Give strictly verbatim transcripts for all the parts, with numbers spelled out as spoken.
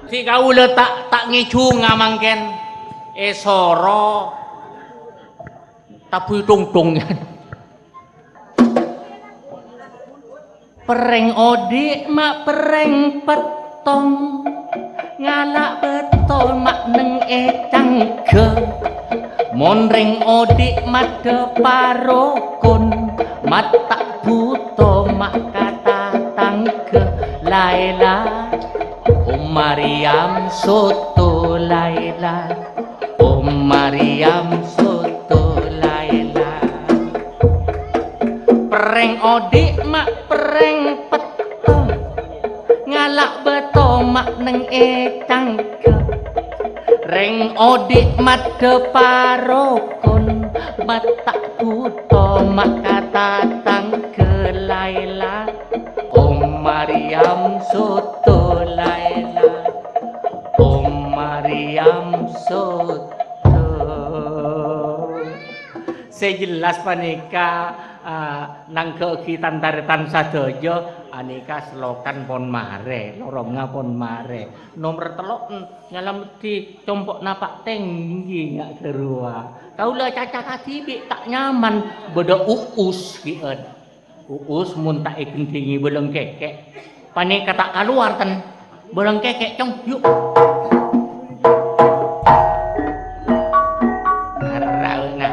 Si kaulâ ta', ta' ngèjhunga mangkèn. Èsoro tabu tongtong. Perrèng odi' ma' perrèng pettong, ngala' bâto ma' neng è cangghâ. Mon rèng odi' maddhâ parokon, matta' bhuto ma' ka tatangghâ. Laila, Om Maryam soto Laila, Om Maryam soto Laila. Perrèng odi' ma' perrèng pettong, ngala' bâto ma' neng è cangghâ. Rèng odi' maddhâ parokon, matta' bhuto ma' ka tatangghâ. Laila, Om Maryam soto Laila, Om Maryam soto. Sè jelas panèka, ah, nangghâ'aghi tan-tarètan sadhâjâ, anèka selokan pon marè, lorongnga pon marè. Nomer tello', mm, nyalameddhi compo'na Pa' Tèngghi nga' ghâruwa. Kaulâ caca kadhibi' ta' nyaman, bâdâ Uus ghi'ân. Uus mon ta' èghendhingè bâlâng kèkè', panèka ta' kalowar, ten. Bâlâng kèkè', Cong, yu'. Arrauna.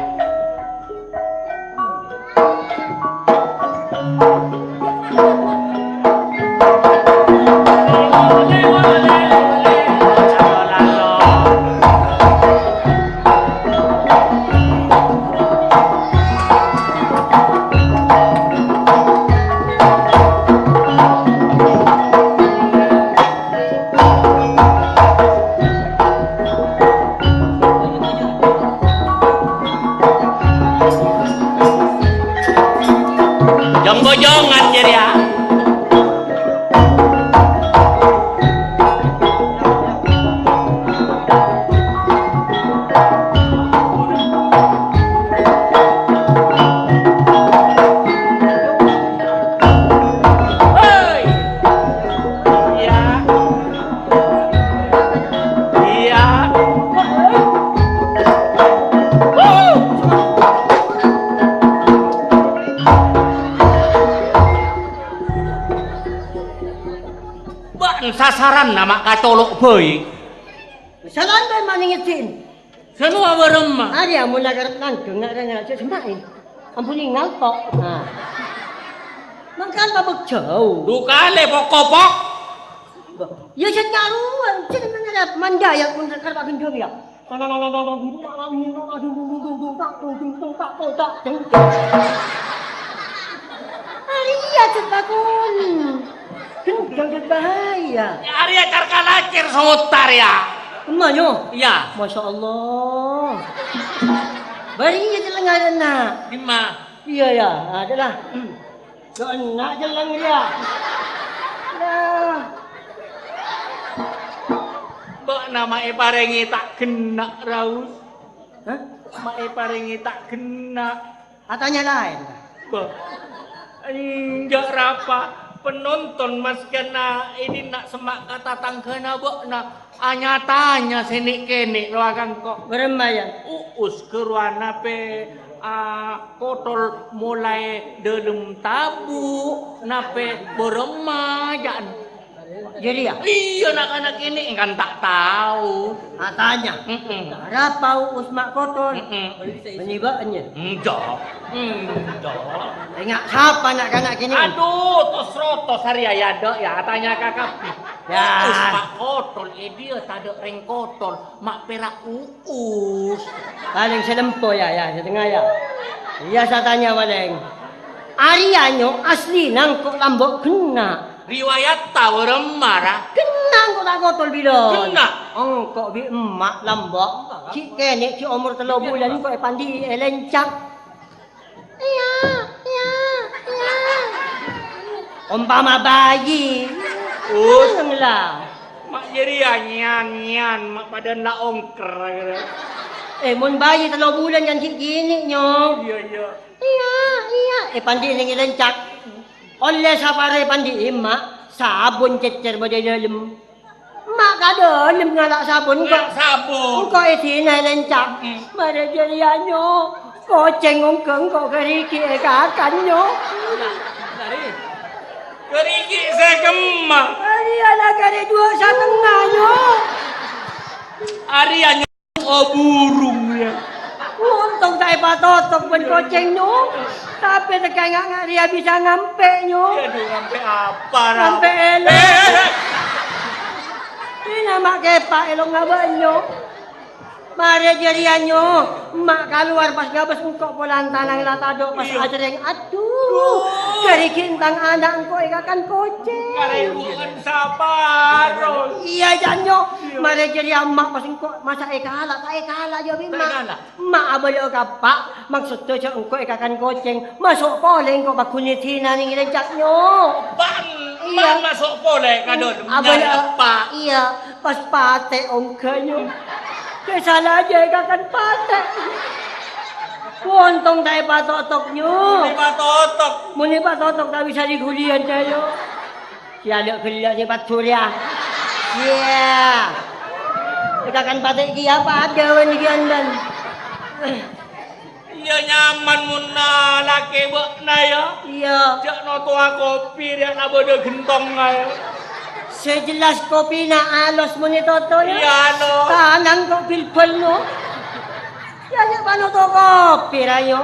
Jong-bojongan jârèya. Hei! Iyâ. Iyâ. Bâ'na sasaranna ma' kacolo' bhâi. Salantai ma' nèngèddhin. Sè nowa bârâmma? Arèya mon la karep nangghâng na' rèng-rèng sè semma'è. Ampon èngal to'. Nah. Mangkana pabâk jhâu. Dhu kalè pok-kopok. Bâh, ya sè nyarowan, sè ngarep mandhâ ya mon karep agendhâng ya. Arèya cèt lakon. Gendang berbahaya. Ya, arèya car kalacèr sotar ya. Emma, nyo? Iya. Masya Allah. Bâri' ya jhâlângnga, na'. Dimma? Iya, ya. Ada lah. Yo, enna' jhâlâng rèya. Lah. Bâ'na ma' èparèngè ta' ghenna', Raus. Hah? Ma' èparèngè ta' ghenna'. Atanya laèn. Bâh. Enjâ' rapa, penonton maskèna èdinna semma' ka tatangghâna bâ'na anya-tanya sè nè'-kènè' rowa ka engko'. Bârâmma, ya? Uus ghâruwa napè, a, kotol molaè dâlem tabu', napè bârâmma, jâ'na. Jadi, ya? Iyâ, na'-kana' kènè' kan ta' tao. Atanya. Mm-mm. Arapa Uus ma' kotol? Mm-mm. Bânnè bâ'na. Enjâ'. Enjâ'. Enga' sapa na'-kana' kènè'? Adu, tos-rotos arèya, ya, Dok, ya, atanya ka kabbhi. Ya. Uus ma' kotol, è diyâ tadâ' rèng kotol, ma' pèra' Uus. Palèng sè lempo, ya, ya, sè tengnga, ya. Iyâ, satanya palèng. Arèya, nyo, asli nangko' Lambâ' ghenna'. Riwayatta bârâmma, ra? Ghenna' engko' ta' kotol bilân. Ghenna'. Engko' bi' emma' Lambâ'. Ghi' kènè' ghi' omor tello bulân engko' èpandi'i è lèncak. Iyâ, iyâ, iyâ. Ompama bayi. Us. Ngela. Jârèya nyan-nyan, ma' padâna la ongker. Eh, mon bayi tello bulân kan ghi' kènè', Nyo. Iyâ, iyâ. Iyâ, iyâ. Eh, pandi'na Lèncak. Ollè sapara èpandi'i, Ma'. Sabun cècèr bâdâ è dâlem. Ma' ka dâlem ngala' sabun, engko'. Ngala' sabun. Engko' èdina Lèncak. Mm. Marè jârèya, Nyo. Kocèng ongghâ engko' ghârighi' èkakan, Nyo. Ghârighi' sè kemma. Arèya la karè duwâ' satengnga, Nyo. Arèya, Nyo, burung, yâ. Ontong ta' èpatotok bân kocèng, Nyo. Tapè tekka nga'-nga' rèya bisa ngampè', Nyo. Yâ, dhu, ngampè' apa, Ra? Ngampè' èlong. Eh, eh, eh. Dina ma' kèpa' èlongnga bâ'na, Nyo. Marè jârèya, Nyo, emma' kalowar pas ngabâs engko' polana tanang la tadâ' pas ajhâreng. Iyâ. Adhu, ghârighi' tang ana' engko' èkakan kocèng. Karèbu'en saparo. Iyâ, jâ', Nyo. Iyâ. Marè jârèya emma' pas engko' masa' èkala', ta' èkala', jâ' bi' emma'. Ta' èkala'. Emma' abâlâ'â ka eppa', maksodda jâ' engko' èkakan kocèng. Maso' polè engko' pagghun è dinah neng Lèncak, Nyo. Bân, iyâ. Bân maso' polè ka dâlem, abâlâ'â, nyarè eppa'. Iyâ. Pas patè' ongghâ, Nyo. Kè sala jâ' èkakan patè'. Ontong ta' èpatotok, Nyo. Èpatotok. Mon èpatotok ta' bisa dhi-ghuliyân, Nyo. Sè alè' ghellâ' sè paddhu rèya. Iyâ. Èkakan patè' kèya padâ bân kèya, Ndan. Iyâ, nyaman mon lakè bâ'na, yâ. Iyâ. Jâ' notowa kopi rèya la bâdâ ghentongnga, yâ. Sè jelas kopina alos mon ètoto, yâ. Iyâ, alos. Tanang kok bilbal, no. Yâ, yâ, panoto kopi, rayo.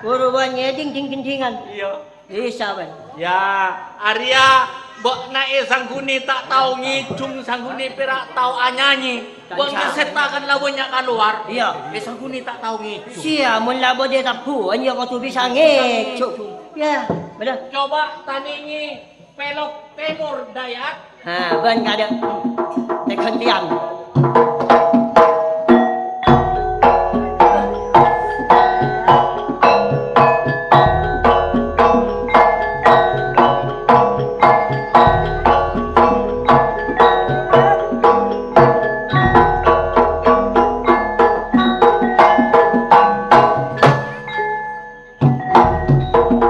Buruwân ngèdhing dhing-gendhingan. Iyâ. Bisa, bân. Yâ, arèya bâ'na èsangghunnè ta' tao ngèjhung, sangghunnè pèra' tao anyanyè. Bân kasètta kan la bânnya' kalowar. Iyâ. Èsangghunnè ta' tao ngèjhung. Siya, mon la bâdâ tabbhuwân, yâ kodhu bisa ngèjhung. Yâ, bhender. Coba tanèngè pèlok tèmor, Dayat. Ha, bân kadâ'. Tèghântèyan.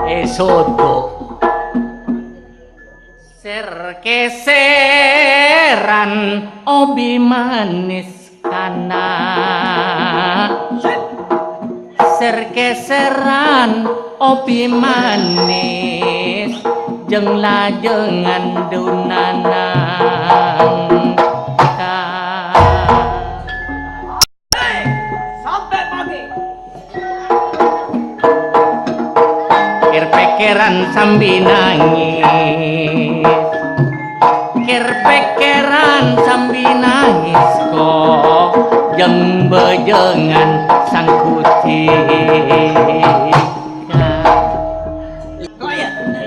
Èsodo. Ser-kèsèran obi manis kana. Ser-kèsèran obi manis, jeng-lajengan dunanang ka. Sampè' pagi. Kèr-pèkkèran sambi nangès. Kèr-pèkkèran sambi nangès, ko, jâng-bâjângan sangkudi.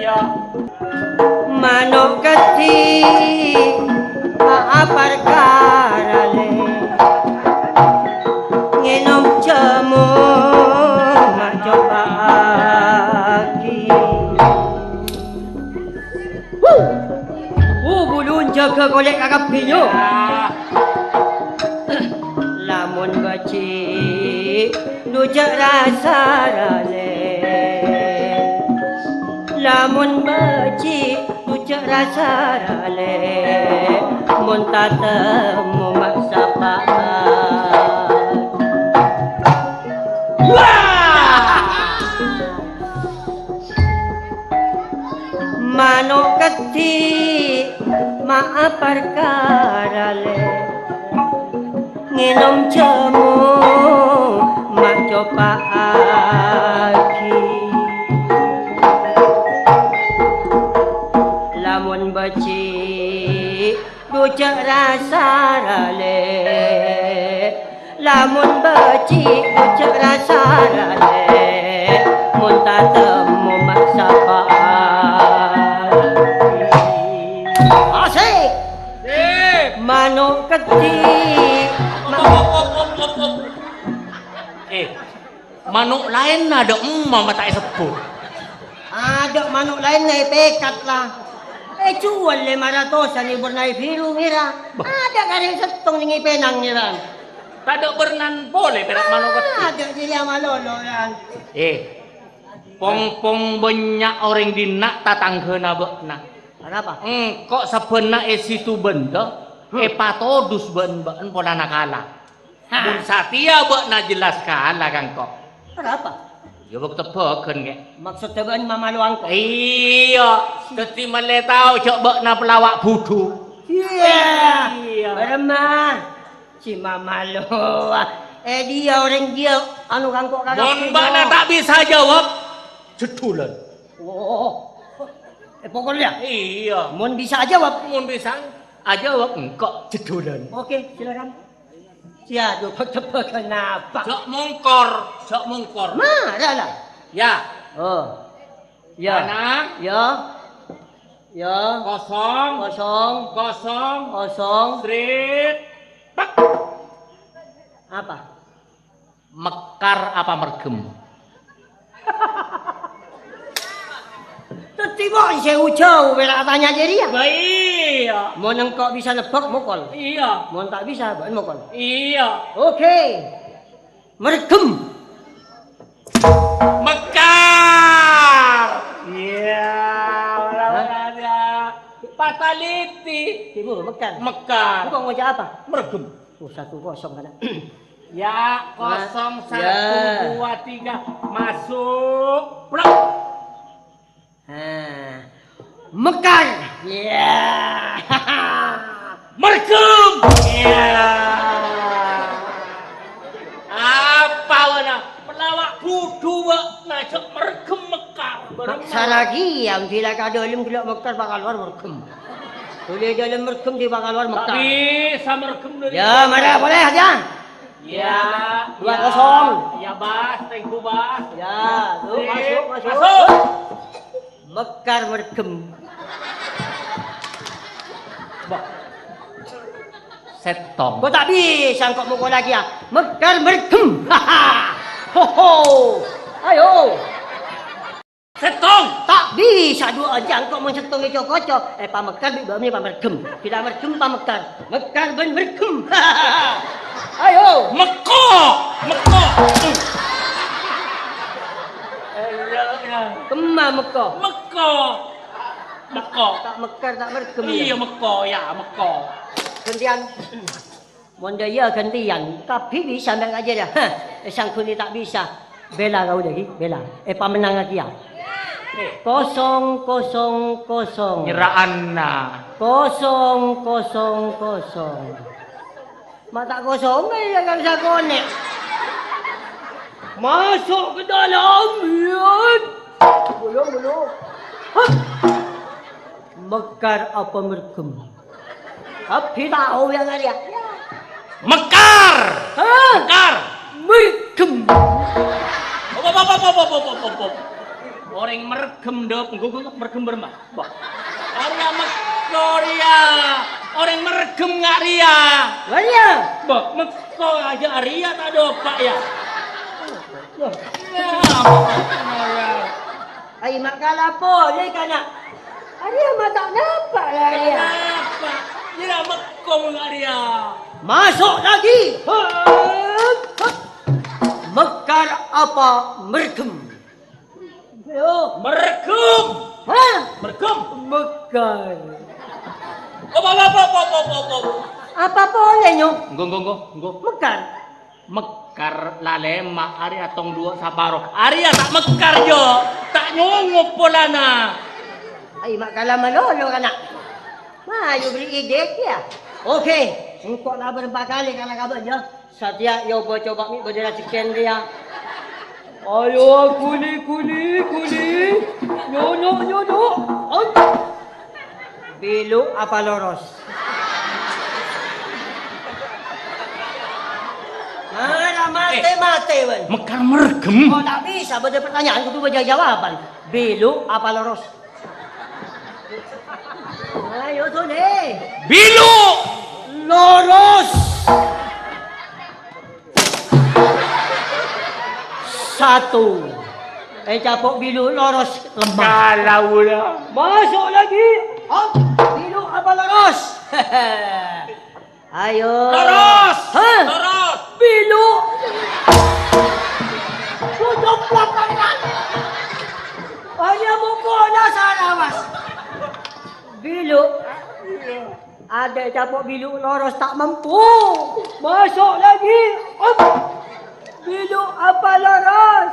Iyâ. Mano' keddhi' ma' aparkara lè, ngènom jhâmo ma' copa'aghi. Hu! Hu, bulun jâgâ kolè' kakabbhi, yo. Lamon bâji' dujâ' rasa ralè. Lamon bâji' dujâ' rasa ralè. Mon tatemmo ma' sapa'at. Wah! Mano' keddhi' ma' aparkara lè, ngènom jhâmo ma' copa'aghi. Lamon bâji' dujâ' rasa ralè. Lamon bâji' dujâ' rasa ralè, mon tatemmo ma' sapa'at. Asik! Sip! Mano' keddhi', ma- Eh, mano' laènna dâ' emma ma' ta' èsebbhut. Adâ' mano' laènna èpèkat, la. Èjhuwâl lèma ratosan èbhurna'è biru, ngèra. Bâh. Adâ' karèng sèttong nèng è Penang, ngèra. Tadâ' bhurnana polè pèra' mano' keddhi. Adâ' jârèya malolo, kan. Eh, pong-pong bânnya' orèng dinna' tatangghâna bâ'na. Arapa? Engko' sabbhânna è Situbenda, Hmm. èpatodus bân bâ'na polana kala. Ha. Mon satèya bâ'na jelas kala ka engko'. Arapa? Ya, bâk-tebbhâghân, Kè. Maksodda bâ'na mamalo engko'? Iyâ, dhâddhi mèlè tao jâ' bâ'na palawa' budhu. Iyâ. Iyâ. Bârâmma? Si mamalo. Eh, dhiyâ orèng dhiyâ, anu, ka engko' ka Mon kabbhi, bâ'na no. Ta' bisa jawab, jeddhulan. Oh. Eh, pokoknya. Iyâ. Mon bisa ajawab. Mon bisa ajawab, engko' jeddhulan. Oke, silakan. Siap, lu, tebak kenapa? Jhâ' mongkor, jhâ' mongkor. Mara lah. Ya. Oh. Ya. Ana. Ya. Ya. Kosong. Kosong. Kosong. Kosong. Srit. Pak. Apa? Mekar apa mergem? Dhâddhi, mon sè ujâu, pèra' atanya jârèya. Bâ, iyâ. Mon engko' bisa nebbhâk, mokol. Iyâ. Mon ta' bisa, bâ'na mokol. Iyâ. Oke. Mergem. Mekar. Iyâ, ora, Hah? ora ada. Pataliti. Ibu, mekar. Mekar. Engko' ngoca' apa? Mergem. Oh, satu kosong, kana'. Ya, Ma-, kosong, satu, ya. Dua, tiga. Masuk. Plek. Ha. Mekar. Ya. Mergem. Ya. Apa wâna? Palawa' budhu, Pak. Ngajhâk mergem mekar. Bârâmma? Saragi, yang gila ka dâlem gila mekar, bakal luar mergem. Boleh dâlem mergem, di bakal luar mekar. Ta' bisa mergem dâri Ya, mara, boleh aja. Ya, Dua ya, kosong. Ya, Bas, thank you, Bas. Ya, lu Sip. Masuk, masuk. Masuk. Mekar mergem. Bah. Sèttong. Kok ta' bisa engko' mokol lagi, ya? Mekar mergem. Ho, ho. Ayo. Sèttong. Ta' bisa dua aja engko' mon sèttong èco-koco. Eh, pamekar bi' bâ'na pamèrgem. Bilâ mèrgem pamekar. Mekar bân mèrgem. Ayo. Mekko. Mekko. Kemma mekko? Mekko. Mekko. Ta' mekar, ta' mèrgem, Iyâ, ya? Mekko, ya, mekko. Ghântiyan. Mon dâ' iyâ ghântiyan, kabbhi bisa mè' ngajhâr, ya? Hah, èsangghu'i ta' bisa. Bella kaulâ ghi, bella. Èpamennangngaghi, ya. Kosong, kosong, kosong. Nyera'anna. Kosong, kosong, kosong. Ma' ta' kosong, ya, kan sakonè'. Masuk ke dalam, ya. Belum, belum. Hah. Mekar apa mèrgem? Kabbhi tao ya, Arya. Mekar! Hah? Mekar! Mèrgem. Op, op, op. Orèng mèrgem, Dok. Engko', engko', mèrgem bârâmma? Bah. Arya mekko rèya. Orèng mèrgem nga' rèya. Arya. Bah, mekko aja Arya ta' dâpa' ya. Loh. Ya, mekko rèya. Ai, ma' kala polè, kana'. Arèya ma' ta' napa, la, arèya. Napa? Iyâ, mekko arèya. Masuk lagi. Hup, hup. Mekar apa mèrgem? Yo. Mèrgem. Hah? Mèrgem. Mekar. Op, op, op. Apa polè, Nyo? Engko', engko', engko', engko'. Mekar. Mekar lalèma', arèya tong duwâ' saparo. Arèya ta' mekar, Jo. Ta' nyongo' polana. Ai, ma' kala malolo, kana'. Mayu bâri' idè, ya. Oke, engko' la bârâmpa kalè kana' ka bâ'na, ya. Satèya, ya, coba, coba, mè' bâdâ rajhekkèna rèya. Ayo, kuli, kuli, kuli. Nyo, nyo, nyo, nyo. Ai. Belu apa loros? Mara matè-matè, bân. Mekar mèrgem. Kok ta' bisa bâdâ pertanyaan kudu bâdâ jawaban. Belu apa loros? Ayo, Tony. Belu. Loros. Satu. Ècapo' bilu' loros lemah. Kaulâ. Masuk lagi. Hop, bilu' apa loros? Ayo. Loros. Hah? Loros. Bilu'. Tutup lapangan. Hanya mukona salawas. Bilu'. Adâ' ècapo' bilu' loros ta' mampu. Masuk lagi. Op. Bilu' apa loros?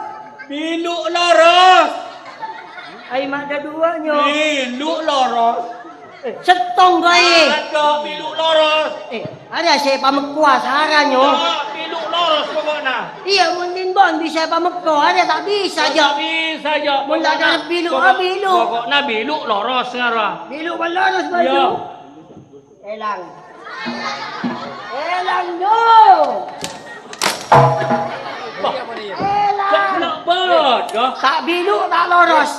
Bilu' loros. Ai, ma' dâduwâ', Nyo. Bilu' loros. Eh, settong bhâi. Adâ' bilu' loros. Eh, arèya sè pamekkowa sara, Nyo. Ah, bilu' loros poko'na. Iyâ, mon din bon bisa pamekko, arèya ta' bisa, Jo. Ta' bisa, Jo. Mon ta' Poko'na, ada bilu', pokok-, ah, bilu'. Poko'na bilu' loros ngara. Bilu' bân loros, Iyâ. Baju. Èlang. Èlang, Nyo. Wah. Èlang. Cok, bodoh. Ta' bilu', ta' loros.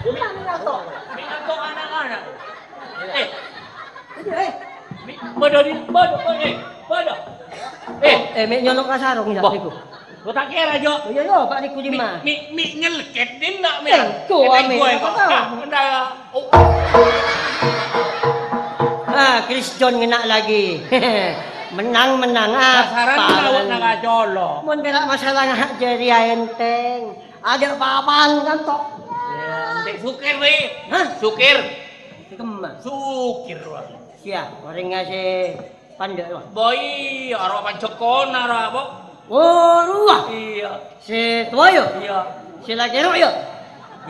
Mè' ngato' anak-anak. Eh. Ayo, eh. Mè' bodoh di, bodoh, bodoh, eh, bodoh. Eh. Eh, mè' nyolok ka sarong, ya, Boh. Niku. Gua tak kira, Jo. Oh, iya, iya, Pak Niku Dima. Mi, mi, mi nyelket din nak, mi. Eh, tuh, Kita amin. Gue Apa kok. Tahu? Nah, enggak. Oh. Ah, Chris John ngena lagi. Menang, menang. Ah, Pasaran apa? Tahu nak colok. Mon kena masalah ngak jari ya enteng. Ada apa-apaan kan, tok? Ya, nanti sukir, wi. Hah? Sukir. Kemma. Sukir, wah. Siya, orèng ngasè pandhâ, wah. Boi, aro panjhekon, aro apa? Oh, rowa. Iya. Sè towa, ya? Iya. Sè la kèro', ya?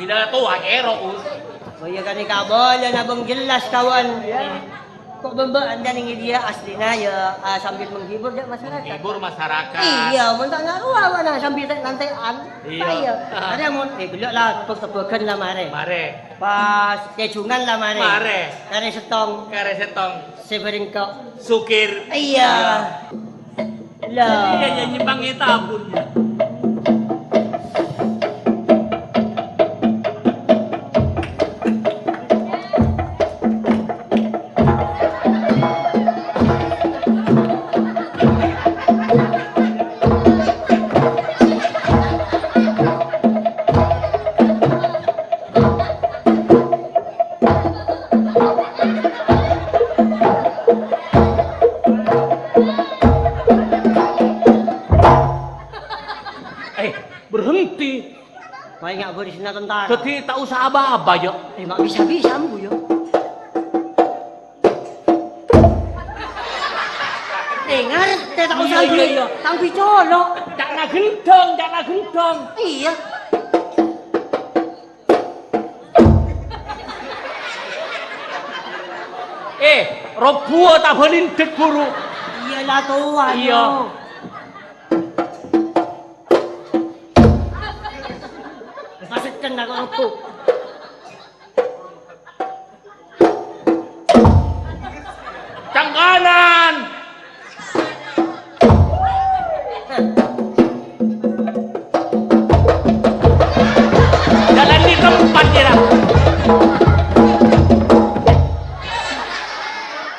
Bilâ towa kèro', Us. Oh, iya, kan, kabâlâ nabâng jelas, kawan. Iya. Kok bâ' bâ'na neng dia aslina, ya, ah, sambil menghibur dâ' masyarakat. Menghibur masyarakat. Iya, mon ta' ngaruh, apa, nah, sambil tè'-nantè'an. Iya. Iya. Ada mon, eh, gellâ' la, tepuk-tepukan la marè. Marè. Pas kejungan la marè. Marè. Karè settong. Karè settong. Sè bâreng kok. Sukir. Iya. Iya. Lah. Iya, iya, nyimpangnge tabun. Eh, berhenti. Wah, enggak berisi tentara. Jadi tak usah aba-aba, Jo. Eh, mak bisa-bisa, ambu, yo. Eh, ngartè tak usah Iya, iya, iya. Tanggu colok. Cak na gendong, cak na gendong. Iya. Eh, robuwa ta' balindek buru. Iya, la towa, Iya. Yo. Pasekken aku robu. Cangkanan. Jalan di tempat, ya.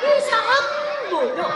Bisa ambu, no.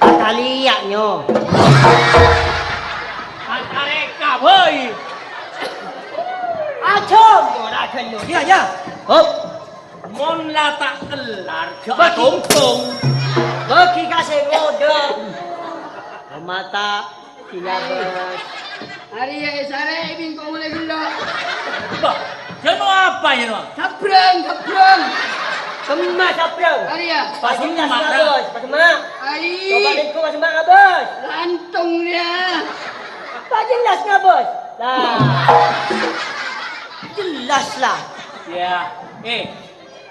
Ataliya, Nyo. Atareka, bhâi. Ajâm, ora ghâllu. Iya, iya. Hop. Mon la ta' kellar, jhâ' Bagi. Atongtong. Bagi ka sè ngodâ. Mata. Iya, Bos. Arèya èsarè'è bi' engko' molaè ghellâ'. Bâh, jhâ' no apa, jhâ' no? Sabrang, sabrang. Kemma sabrang. Arèya. Pas Pas kemma, Bos. Pas kemma. Ai. Coba lingko pas kemma, Bos. Lantong dia. Pas jelas nggak, Bos? Lah. Jelas lah. Ya. Eh,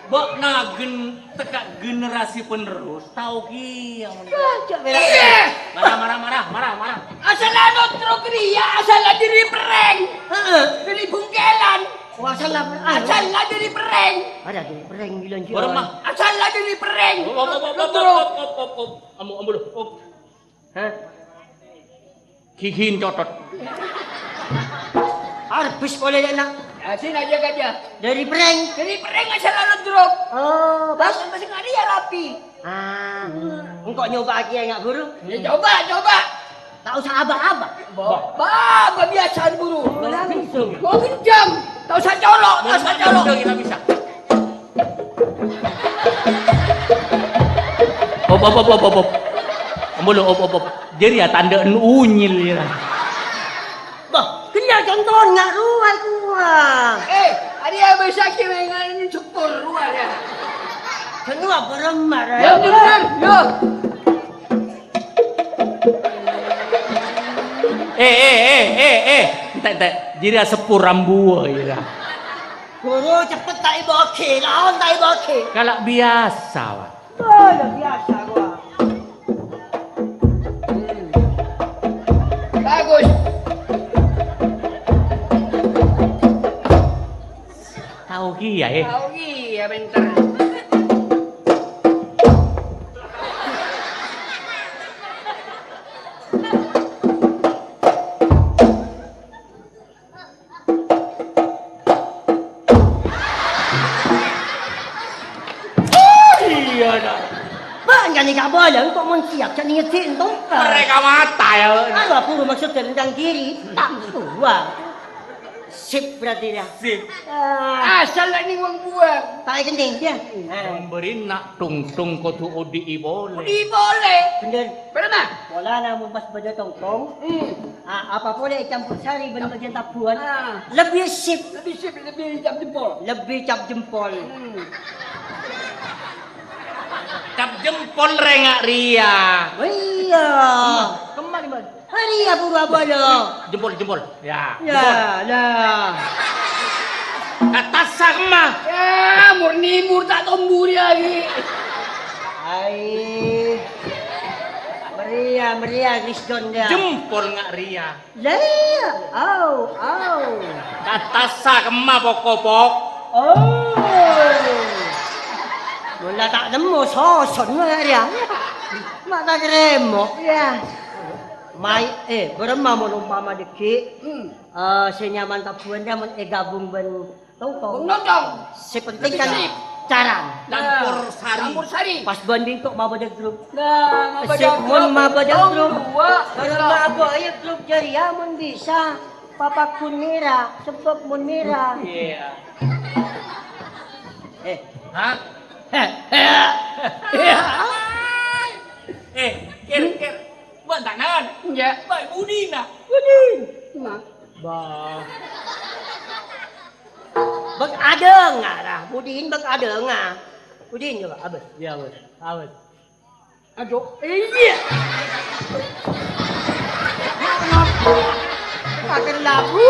Bâ'na gen-, tekka' generasi penerus, tao kèya, mon. Wah, cok, bela. Iya. Marah, marah, marah, marah, marah. Asalla nodrok rèya, asalla dhâri Perrèng. Heeh. Dhâri Bungkèlan. Oh, asalla, ah. Asalla dhâri Perrèng. Ada dhâri Perrèng bilang sih. Bareng, Mah. Asalla dhâri Perrèng. Op, op, op, op, op, op, op, op, op. Ambu, ambu, loh. Op. Hah? Gigin cotot. Arbus polè, ya, Nak. Asin aja gajah. Dhâri Perrèng. Dhâri Perrèng asalla nodrok. Oh, pas. Pas, pas ngari ya rapi. Ah, engko' nyoba lagi ya, Nak Guru? Ya, coba, coba. Tak usah aba-aba. Ba-, ba-, ba-, biasa, Guru. Langsung. Mau kencang. Tak usah colok, tak usah colok. Kencang, kita bisa. Op, op, op, op, op, op. Ambu, loh, op, op, op. Jârèya tandhâ'ân unyil, ya. Bah, ghellâ' contohna rowa rowa. Eh, arèya bisa kèwèngan sepur rowa ya. Kenapa remar, ya? Ya, bener, ya. Eh, eh, eh, eh, eh. Entek, entek. Jârèya sepur rambuwa, ya. Guru, cepet ta' èbâghi, laon ta' èbâghi. Kala' biyasa, Pak. Oh, ya biyasa, gua. Bagus. Tao kèya, eh. Tao kèya, pinter. Oh, iyâ, Nak. Bâ'na ghânèka bâlâ, engko' mon siap, jhâ' nèngèdhi' entong, Kak. Mereka mata, ya, Pak. Anu, buru maksud dâlem kiri, tak suwa. Sip berarti, ya? Sip. Ah. Asal la nèng wong buwâng. Tak èkennèng, ya? Mon bâri' na' tongtong kodhu odi'i polè. Odi'i polè. Bener. Bener, Mas? Polana mon pas bâdâ tongtong, hmm. Ah, apa polè ècampur sarè bân bâgiyân tabuwân? Ah. Lebbi sip. Lebbi sip, lebbi cap jempol. Lebbi cap jempol. Hmm. Cap jempol rèng nga' rèya. Oh, iyâ. Kemma, kemma, kemma. Arèya buru abâlâ. Jempol, jempol. Ya, ya, jempol. Lah. Ka tassa kemma. Ya, murni mur ta' tombu rèya, Gi. Ai. Meriah, meriah, Krisdon, ya. Jempol nga' rèya. Lah, iyâ. Au, au. Ka tassa kemma pokopok. Oh. Mon la ta' nemmo, soson nga' rèya. Ma' ta' karemmo. Ya. Mai, eh, bârâmma mon ompama dhâggi', hmm, eh, sè nyaman tabuwân rèya mon ègabung bân tongtong. Bân tongtong. Sè pentèng kan sip. Carana. Campur sari. Campur sari. Pas bân bingko mabâdâ grup. Nah, mabâdâ grup. Sè mon mabâdâ grup. Tong dua. Bârâmma abâ' ayo grup jârèya mon bisa. Papaghun mèra, sabâb mon mèra. Iyâ. Eh. Hah? Eh, Kèr, Kèr. Bâ'na ta' nangèng? Enjâ'. Bâi budina. Budin. Ma. Bah. Bâk adânga, ra. Budin bâk adânga. Budin coba, abâs. Iyâ, abâs. Abâs. Aduh, iyâ. Pakai labu.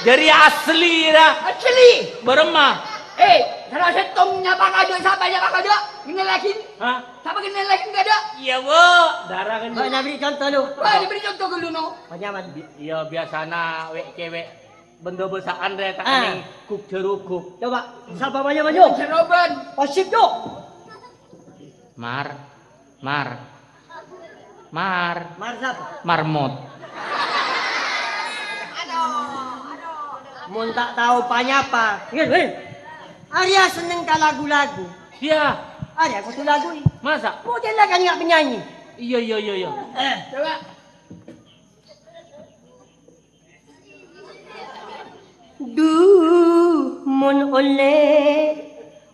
Jârèya asli, ra. Asli. Bârâmma. Eh, salah sèttong nyapa kadâ', sapa nyapa kadâ'? Ngèngal lagi. Hah? Sapa kenal lagi nggak ada? Iyâ, Bu. Dara kan. Bâ'na beri contoh, lu. Wah, diberi contoh dulu, no. Panyaman. Bi-, iyâ, biyasana wè'-cèwè' bân bâsa'an rè ta' Ah. Nèng guk-jâruguk. Coba, sapa maju, maju? Jeroban. Pasif, yuk. Mar. Mar. Mar. Mar sapa? Marmot. Mon ta' tao panyapa. Ngèn, ngèn. Arèya senneng ka lagu-lagu. Iyâ. Arèya kodhu lagu, i. Masa? Modella kan nggak penyanyi. Iyâ, iyâ, iyâ, iyâ. Eh. Coba. Du, mon ollè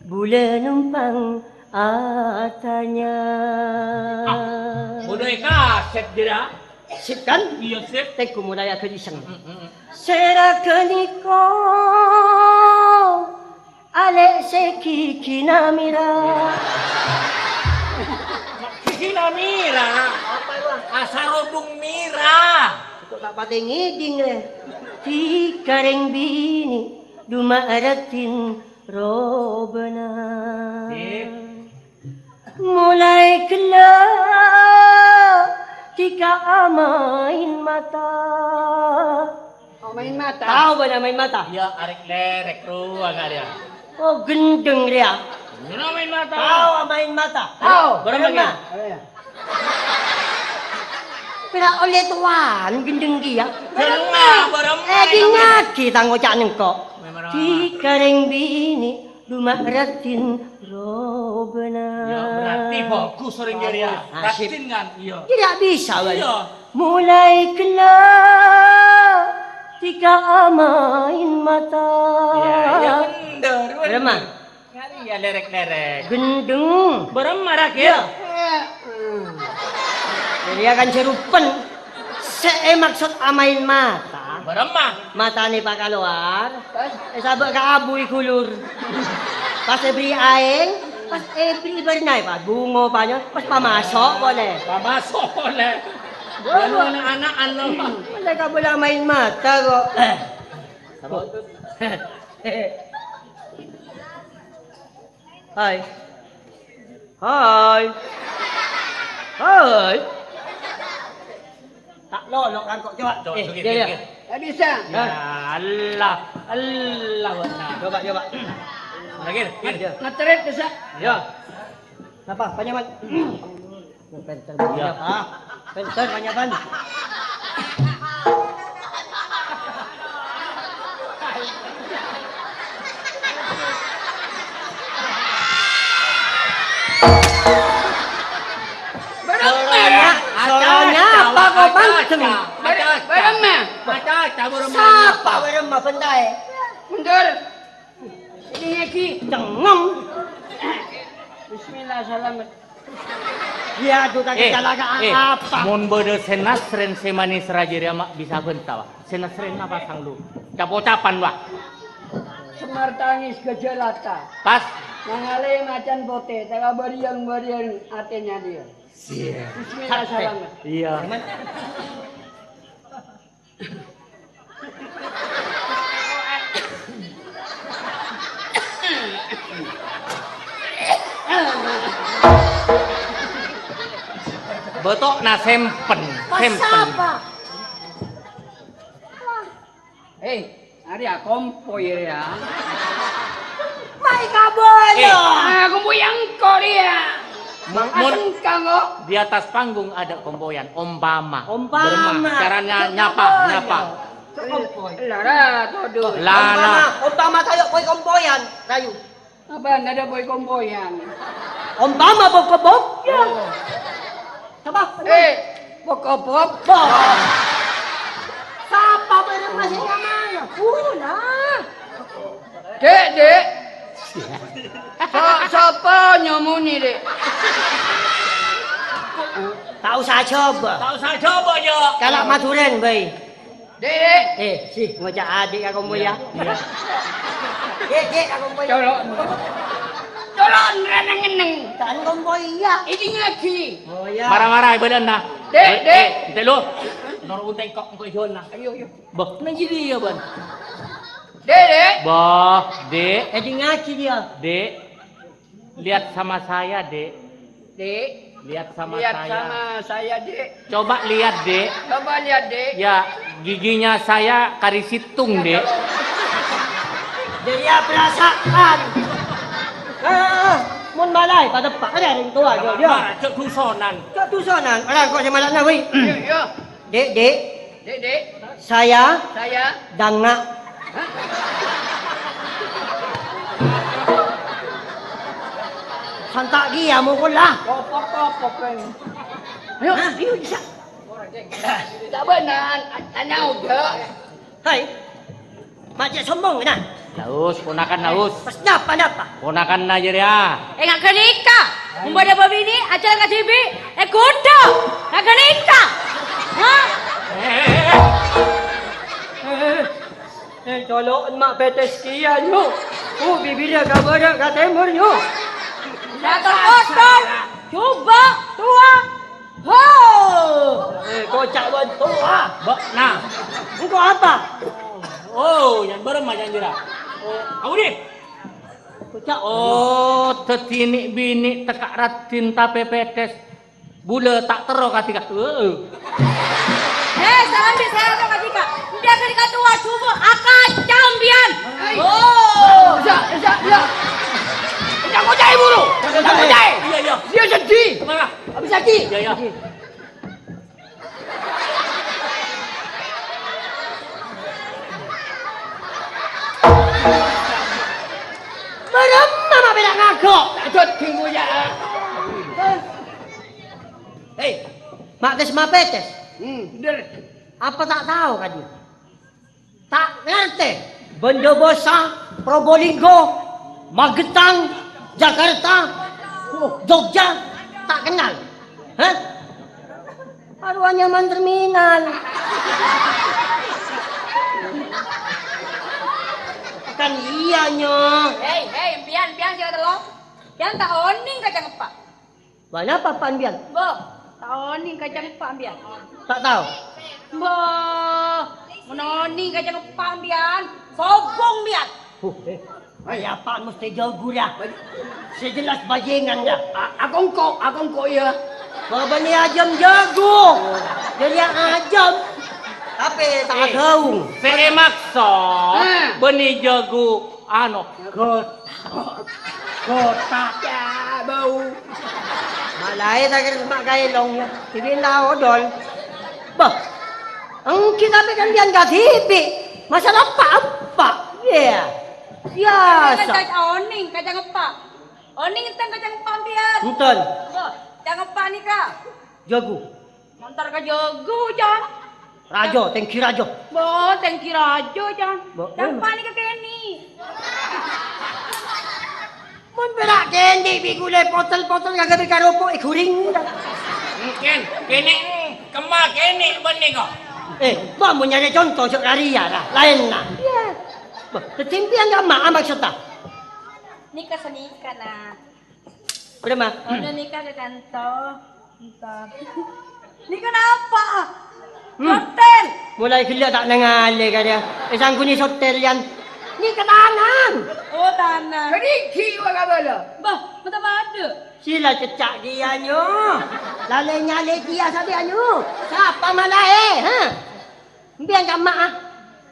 bulâ nompang atanya. Ah, mon è kasèt jârèya. Sip, kan? Iyâ, sip. Tèngghu mulai aghâliseng. Mm, mm, mm. Sèra ghânèka. Alè' sè ghigina mèra. Ghigina mèra? Apa itu? Asarodung mèra. Kok ta' patè ngèdhing, rè? Dhikarèng binè', duma' raddhin robâna. Sip. Molaè ghellâ' Dhika amaèn mata. Amaèn mata. Tao bâ'na amaèn mata? Iyâ, arèk-lèrèk rowa ka'dinto. Oh, ghendheng rèya. Iyâ, amaèn mata. Tao amaèn mata? Tao. Bârâmma? Bârâmma. Iyâ. Pèra' ollè towan ghendheng kèya. Bârâmma, bârâmma. Eh, èdingngaghi tang oca' sèngko'. Memang. Dhika rèng binè' Duma' raddhin robâna. Ya, berarti bagus orèng jârèya. Nasib. Raddhin kan? Iyâ. Tidak bisa, Bang. Iyâ. Mulai ghellâ' dhika amaèn mata. Iyâ, iyâ, bhender, bhender. Bârâmma? Ngari ya lèrèk-lèrèk. Ghendheng. Bârâmma, Ra, Gir? Iyâ. Jadi akan serupen. Sè èmaksod amaèn mata. Bârâmma? Matanè pakalowar, èsabâ' ka abu èghulur. Pas èbherri' aèng, pas èbherri' bârna, pas bhungo, pas, pas pamaso' polè. Pamaso' polè. Bârâmma? Ana'-ana'an, lho. Polè kabâlâ amaèn mata, kok. Hai. Hai. Hai. Ta' lolo' kan kok, coba. Coba, eh, coba, dia, coba, dia. Coba. Tak bisa. Ya Allah, Allah, benar. Coba, coba. Lagi, lagi. Ngetrit bisa. Ya. Napa, Panyaman? Pènter bânnya, Pak. Pènter bânnya, Pan. Soronya, soronya apa kau panceng? Bârâmma? Sapa bârâmma bhântaè? Mundur. Ini lagi. Cengeng. Bismillah, salamet. Iya, aduh, kaki eh, kecelakaan eh, apa? Mon bâdâ sè nasrèn sè manis rajâ rèya ma' bisa bhânta, wa. Sè nasrèn apa sang lu? Cap-ocapan, wa. Semar tangis gajah lata. Pas. Mangale macan pote, teka bariang-bariang atenya dia. Siap. Bismillah, salamet. Iya. Bâto'na sempen, sempen. Pas apa? Hei, arèya kompoy rèya. Mai kabâlâ. Eh. Ah, kompoy engko' rèya. Mun, mun di atas panggung ada kompoyan, ompama. Ompama. Caranya nyapa, nyapa. Kompoy. Lara, todu. La, la. Ompama, ompama kaya kompoyan, rayu. Apa ndak ada boy kompoyan? Ompama bok-kobok, ya. Oh. Apa? Eh, bok-kobok. Bok. Sapa bareng masih nyaman? Pula. Dek, Dek. Sa-, sapa nyomoni, Dek? Tak usah coba. Tak usah coba, yo. Kalau Maduren, bae. Dek, Dek. Eh, si, ngoca' adik ka kompoy, ya. Iya. Dek, Dek, ka kompoy. Colok. Colok, ngeneng-ngeneng. Tan kompoy, ya. Ini ngaji. Oh, iya. Marah-marah, ibadah, nah. Dek, eh, Dek. Eh, ente lu. Noro' unteng kok engko' ijon, nah. Ayo, ayo. Bah, nang sini ya, Ban. Dek, Dek. Bah, Dek. Eh, di ngaji dia. Dek. Lihat sama saya, Dek. Dek. Lihat sama saya. Lihat sama saya, Dek. Coba lihat, Dek. Coba lihat, Dek. Ya, giginya saya kari situng, Dek. Jadi ya perasaan. Ah, mon malaè padâ, Pak. Ada yang tua, yo, yo. Cok dusonan. Cok dusonan. Orang kok sama nak nawi. Iya, iya. Dek, Dek. Dek, Dek. Saya. Saya. Danga. Hah? Santa' kèya mokol, lah. Kopok-kopok, kan. Ayo, hah? Ayo, bisa. Coba, nan, tanya udah. Hai. Ma' cè' sombong, nah. Naus, ponakan Naus. Pas napa, napa? Ponakanna jârèya. Eh, nga' ghânèka. Mon bâdâ bâbinè', ajhâlân kadhibi'. Eh, ghuddhâ. Nga' ghânèka. Hah? Eh, eh, eh, eh. Eh, eh, eh, colo'en ma' bâtes kèya, nyo. Oh, bibirra ka bârâ', ka tèmor, nyo. Dator kotor, jhubâ', towa. Ho! Eh, koca' bân towa. Bâ'na. Engko' apa? Oh, yang bârâmma jârèya. Oh, audi. Koca'. Oh, dhâddhi nè'-binè' tekka' raddhin tapè pètès. Bulâ ta' terro kadhi ka-, heeh. Eh, salam di saya ada kadhi ka. Dia kadhi ka tua jumbo akaca mbiyan. Oh. Iya, iya, iya. Jangan kau cari buru. Jangan kau cari. Iya, iya. Dia sedih. Kenapa? Habis sedih. Iya, iya. Maremma ma' pèra' ngago'. Adot, bingung ya. Hei, ma' tes ma' petes. Hmm, bener. Apa ta' tao, Kadi? Ta' ngartè. Bondowoso, Probolinggo, Magetan, Jakarta, Jogja, ta' kennal. Hah? Arowa nyaman terminal. Kan iyâ, Nyo. Hei, hei, empiyan, empiyan sè katello. Empiyan ta' onèng kaca ngeppa'. Wa, napa eppa'en biyan? Bo, ta' onèng kaca ngeppa' biyan. Ta' tao. Bo, mon onèng kaca ngeppa' biyan, sobung biyan. Huh, eh. Ay, apaan mesti jago, ya? Sè jelas bajingan, ya. A-, akongko, akongko, ya. Babane ajam jago. Jadi ajam. Tapi tak Eh, ada. Sè èmakso, Ah. bânnè jago, ano, got-, gotak. Ya, bau. Malaè ta' kèra ma' kaèlong, ya. Dibina odol. Bah, enggi tapi kan biyan kadhibi'. Masalah apa-apa. Iya. Biasa. Kan kaca onèng, kaca ngeppa'. Onèng enten kaca ngeppa' biyan. Enten. Bo, kaca ngeppa' nèka. Jago. Montor ka jago, Cang. Rajo, tenggi rajo. Bo, tenggi rajo, Cang. Bo, Cang eh. Panik ke Kenny. Mon pèra' Kenny, bi' kulâ potel-potel kagak bi' karopo' è guring. Mungkin, Kenny, kemma Kenny bânnè kok. Eh, bo, mon nyarè conto, jhâ' rariya, ra. Laènna. Iya. Bo, dâddhi empiyan kemma, maksodda? Nèka sanèka, nah. Bârâmma? Kaulâ nèka ka kanto. Entar. Nèka napa? Hmm. Hotel. Molaè ghellâ' ta' nangalè kadhâ. Èsangguni hotel, yan. Nèka tanang. Oh, tanang. Kadhinggi wa kabâlâ. Bah, mata pada. Sila cecca' kèya, Nyo. Lalè nyalè kèya sampèyan, Nyo. Sapa malaè, ha? Empiyan kemma, ah.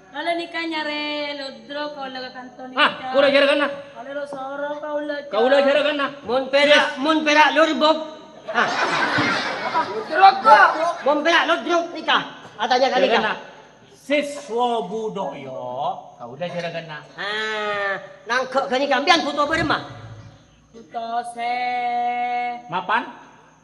Kaulâ nèka nyarè lodrok kaulâ ka kanto nèka. Ah, kaulâ jhârâgânna. Kaulâ lo soro kaulâ, Cak. Kaulâ jhârâgânna. Mon pèra', Yes. mon pèra' lorbok. Ah. Lodrok, kok. Mon pèra' lodrok nèka. Atanya ka nèka. Jhârâgânna. Siswa budaya, kaulâ jhârâgânna. Ah, nangghâ' ghânèka. Empiyan buto bârâmma? Buto sè mapan?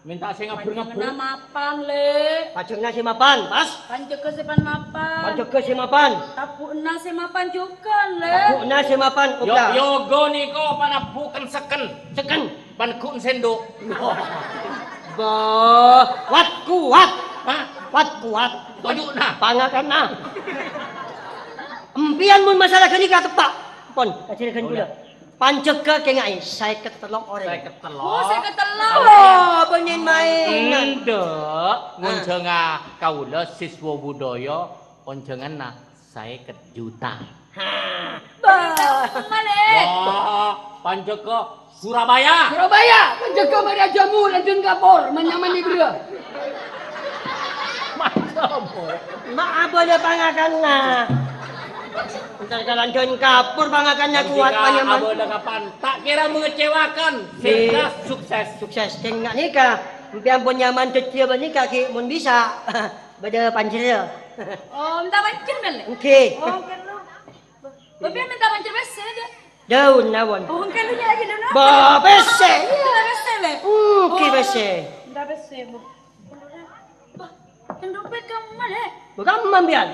Mènta sè ngabbur-ngabbur. Panjhengna mapan, Lè'. Panjhengna sè mapan, pas. Panjhegghâ sè pan mapan. Panjhegghâ sè mapan. Tabu'na sè mapan jhughân, Lè'. Tabu'na sè mapan, Yo, oke. Yogo nèko panabbu' kan seken. Seken. Paneggu' sendok. Bah, wat kuat. Hah? Wat kuat. Toju'na. Pangakanna. Empiyan mon masalah ghânèka teppa'. Pon, kajhârâgân kaulâ. Panjhegghâ kènga'è sèket tello' orèng. Sèket tello'. Oh, sèket tello'. Oh, bânnè maènan. Endâ', Ah. ngonjhânga kaulâ siswa budaya, onjhânganna sèket juta. Ha. Bah. Male. Wah, panjhegghâ Surabaya. Surabaya, panjhegghâ Mara Jamu, lanjhâng kapor, manyamani bra. Mantap. Ma' abâlâ pangakanna. Entar kalanjhân kapur pangakanna kuat panyaman. Abâlâ kapan? Tak kira mengecewakan. Sehingga sukses. Sukses. Kèng nga' nèka, empiyan pon nyaman dhâddhiyâ bâ' nèka ghi' mon bisa. Bâdâ panjerra. Oh, mènta panjer, Bel? Èngghi. Oh, kèlo. Bâ' mènta panjer pèssè, Dè'. Daun nawon. Oh, kèlo nyala ghi' daun nawon. Bâ', pèssè. Mènta pèssè, Lè'? Èngghi, pèssè. Mènta pèssè, Bu. Bâ', kan dompet kemma, Lè'? Bâ', kemma, empiyan?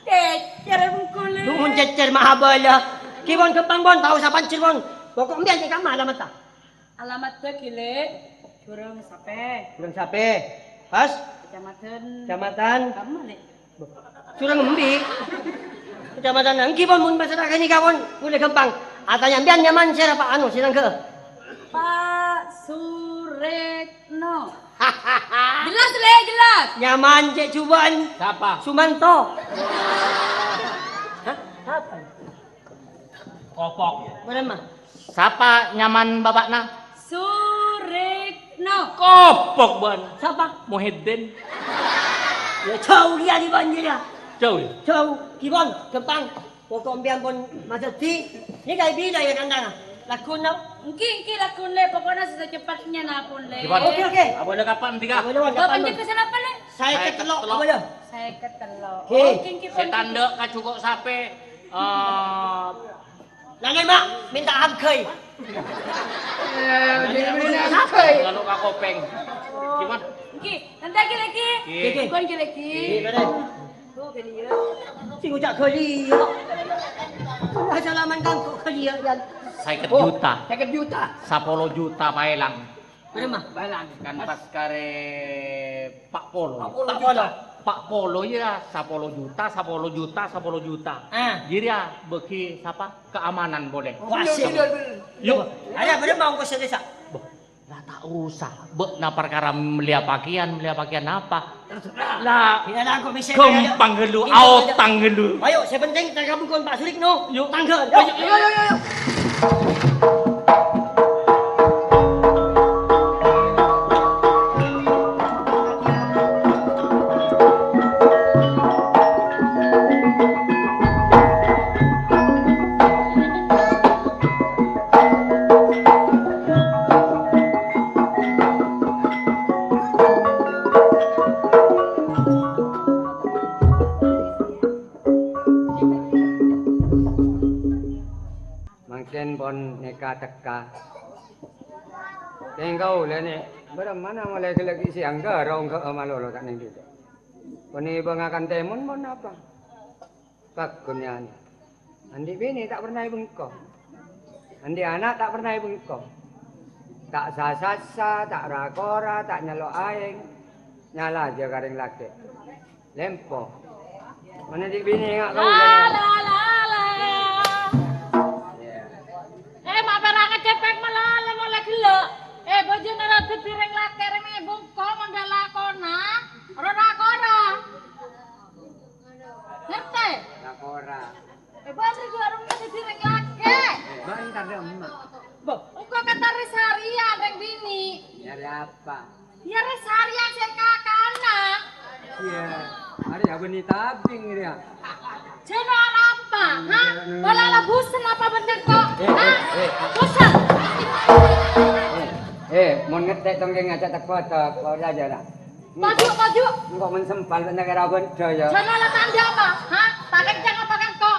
Cècèr bengko, Lè'. Dumun cècèr ma' abâlâ. Ghi' pon ghâmpang, pon. Ta' osa panjer, pon. Pokok empiyan cè' kemma alamatta. Alamatta ghi', Lè', Jurang Sapè. Jurang Sapè. Pas? Kecamatan. Kecamatan. Kemma, Lè'? Jurang embi'. Kecamatan èngghi pon, mon masalah ghânèka pon, molaè ghâmpang. Atanya empiyan nyaman sèra, Pa', anu, sè nangghâ'â? Pak Suretno. Jelas, Lè', jelas. Nyaman cè' jhubâ'ân. Sapa? Sumanto. Hah? Sapa? Kopok. Bârâmma? Sapa nyaman bapa'na? Suretno. No. Kopok, bân. Sapa? Muhyiddin. Ya, jhâu kèya, Kibon, jârèya. Jhâu, ya? Jhâu, Kibon, ghâmpang. Pokok sampèyan pon masèdi. Nèka bilâ ya, kantana? Lagghu, no? Èngghi, èngghi, lagghu, Lè. Pokokna sè saceppet nyana pon, Lè. Kibon. Oke, oke. Abâ' la kapan, Dika? Abâ' la kapan? Bapak juga siapa, Lè? Sèket tello', abâ' la. Sèket tello'. Oke. Oke, èngghi, pon. Sè tandhâ ka jhuko' sapè, eh, Nangèng, Mak, mènta angghâi. Eh, jadi mènta angghâi. Kalau ka kopèng. Gimana? Èngghi, nanti lagi, lagi. Èngghi. Bukan lagi, lagi. Èngghi, bener. Oh, gini ya. Sing ngucap ghâli, ya. Salaman kan kok ghâli, ya, Yan. Sèket juta. Oh, sèket juta. Sapolo juta paèlang. Bârâmma? Bâlâng. Kan pas karè pa' polo. Pa' polo juta. Pa' polo, iyâ, sapolo juta, sapolo juta, sapolo juta. Ah. Jârèya bâgi sapa? Keamanan polè. Wah, bener, bener, bener. Yuk. Ayo, bârâmma ongkos sè desa? Boh, la ta' usah. Bâ'na parkara mellèya pakèyan, mellèya pakèyan apa? Terserah. La, ghâmpang ghâllu, aotang ghâllu. Ayo, sè pentèng tangghâ bungkona Pak Surikno. Yuk. Tangghâ. Yuk. Ayo, ayo, ayo, ayo. Mangkèn pon nèka tekka. Kèng kaulâ nè, bârâmma molaè ghellâ' ghi' sèyang ghârong ghâ' malolo ta' nèng dhika. Pon èbâ ngakan tèmon pon apa? Paggun, Yan. Andi' binè ta' pernah èbengko. Andi' ana' ta' pernah èbengko. Ta' sa-sassa, ta' ra-kora, ta' nyallo aèng. Nyala jâ ka rèng lakè'. Lempo. Mana andi' binè nga' kaulâ. La, la, la, la. Iyâ. Eh, ma' pèra' ngècepèk malala molaè ghellâ'. Eh, bâjâna ra dhâddhi rèng lakè' rèng èbengko mon ra-lakona. Ro ra-kora. Ngartè? Ra-kora. Eh, bâ'na jâ' aromma dhâddhi rèng lakè'. Bâ'na entar dâ' emma'. Bo, engko' kata rè-sarèyan rèng binè'. Nyarè apa? Iyâ rè-sarèyan sè kakana. Iyâ, arè abâ' nè tabing rèya. Jârèya arapa, ha? Pola la busen apa bhender ko'? Eh, ha? Eh, eh. Busen. Eh, eh, mon ngettè' tong kèng ngajhâk teko-teko jâ, jâ, ra. Maju, maju. Engko' men sempal bân kèra bhender, yâ. Jârèya la tandhâ apa, ha? Ta' kencang apa kan ko'?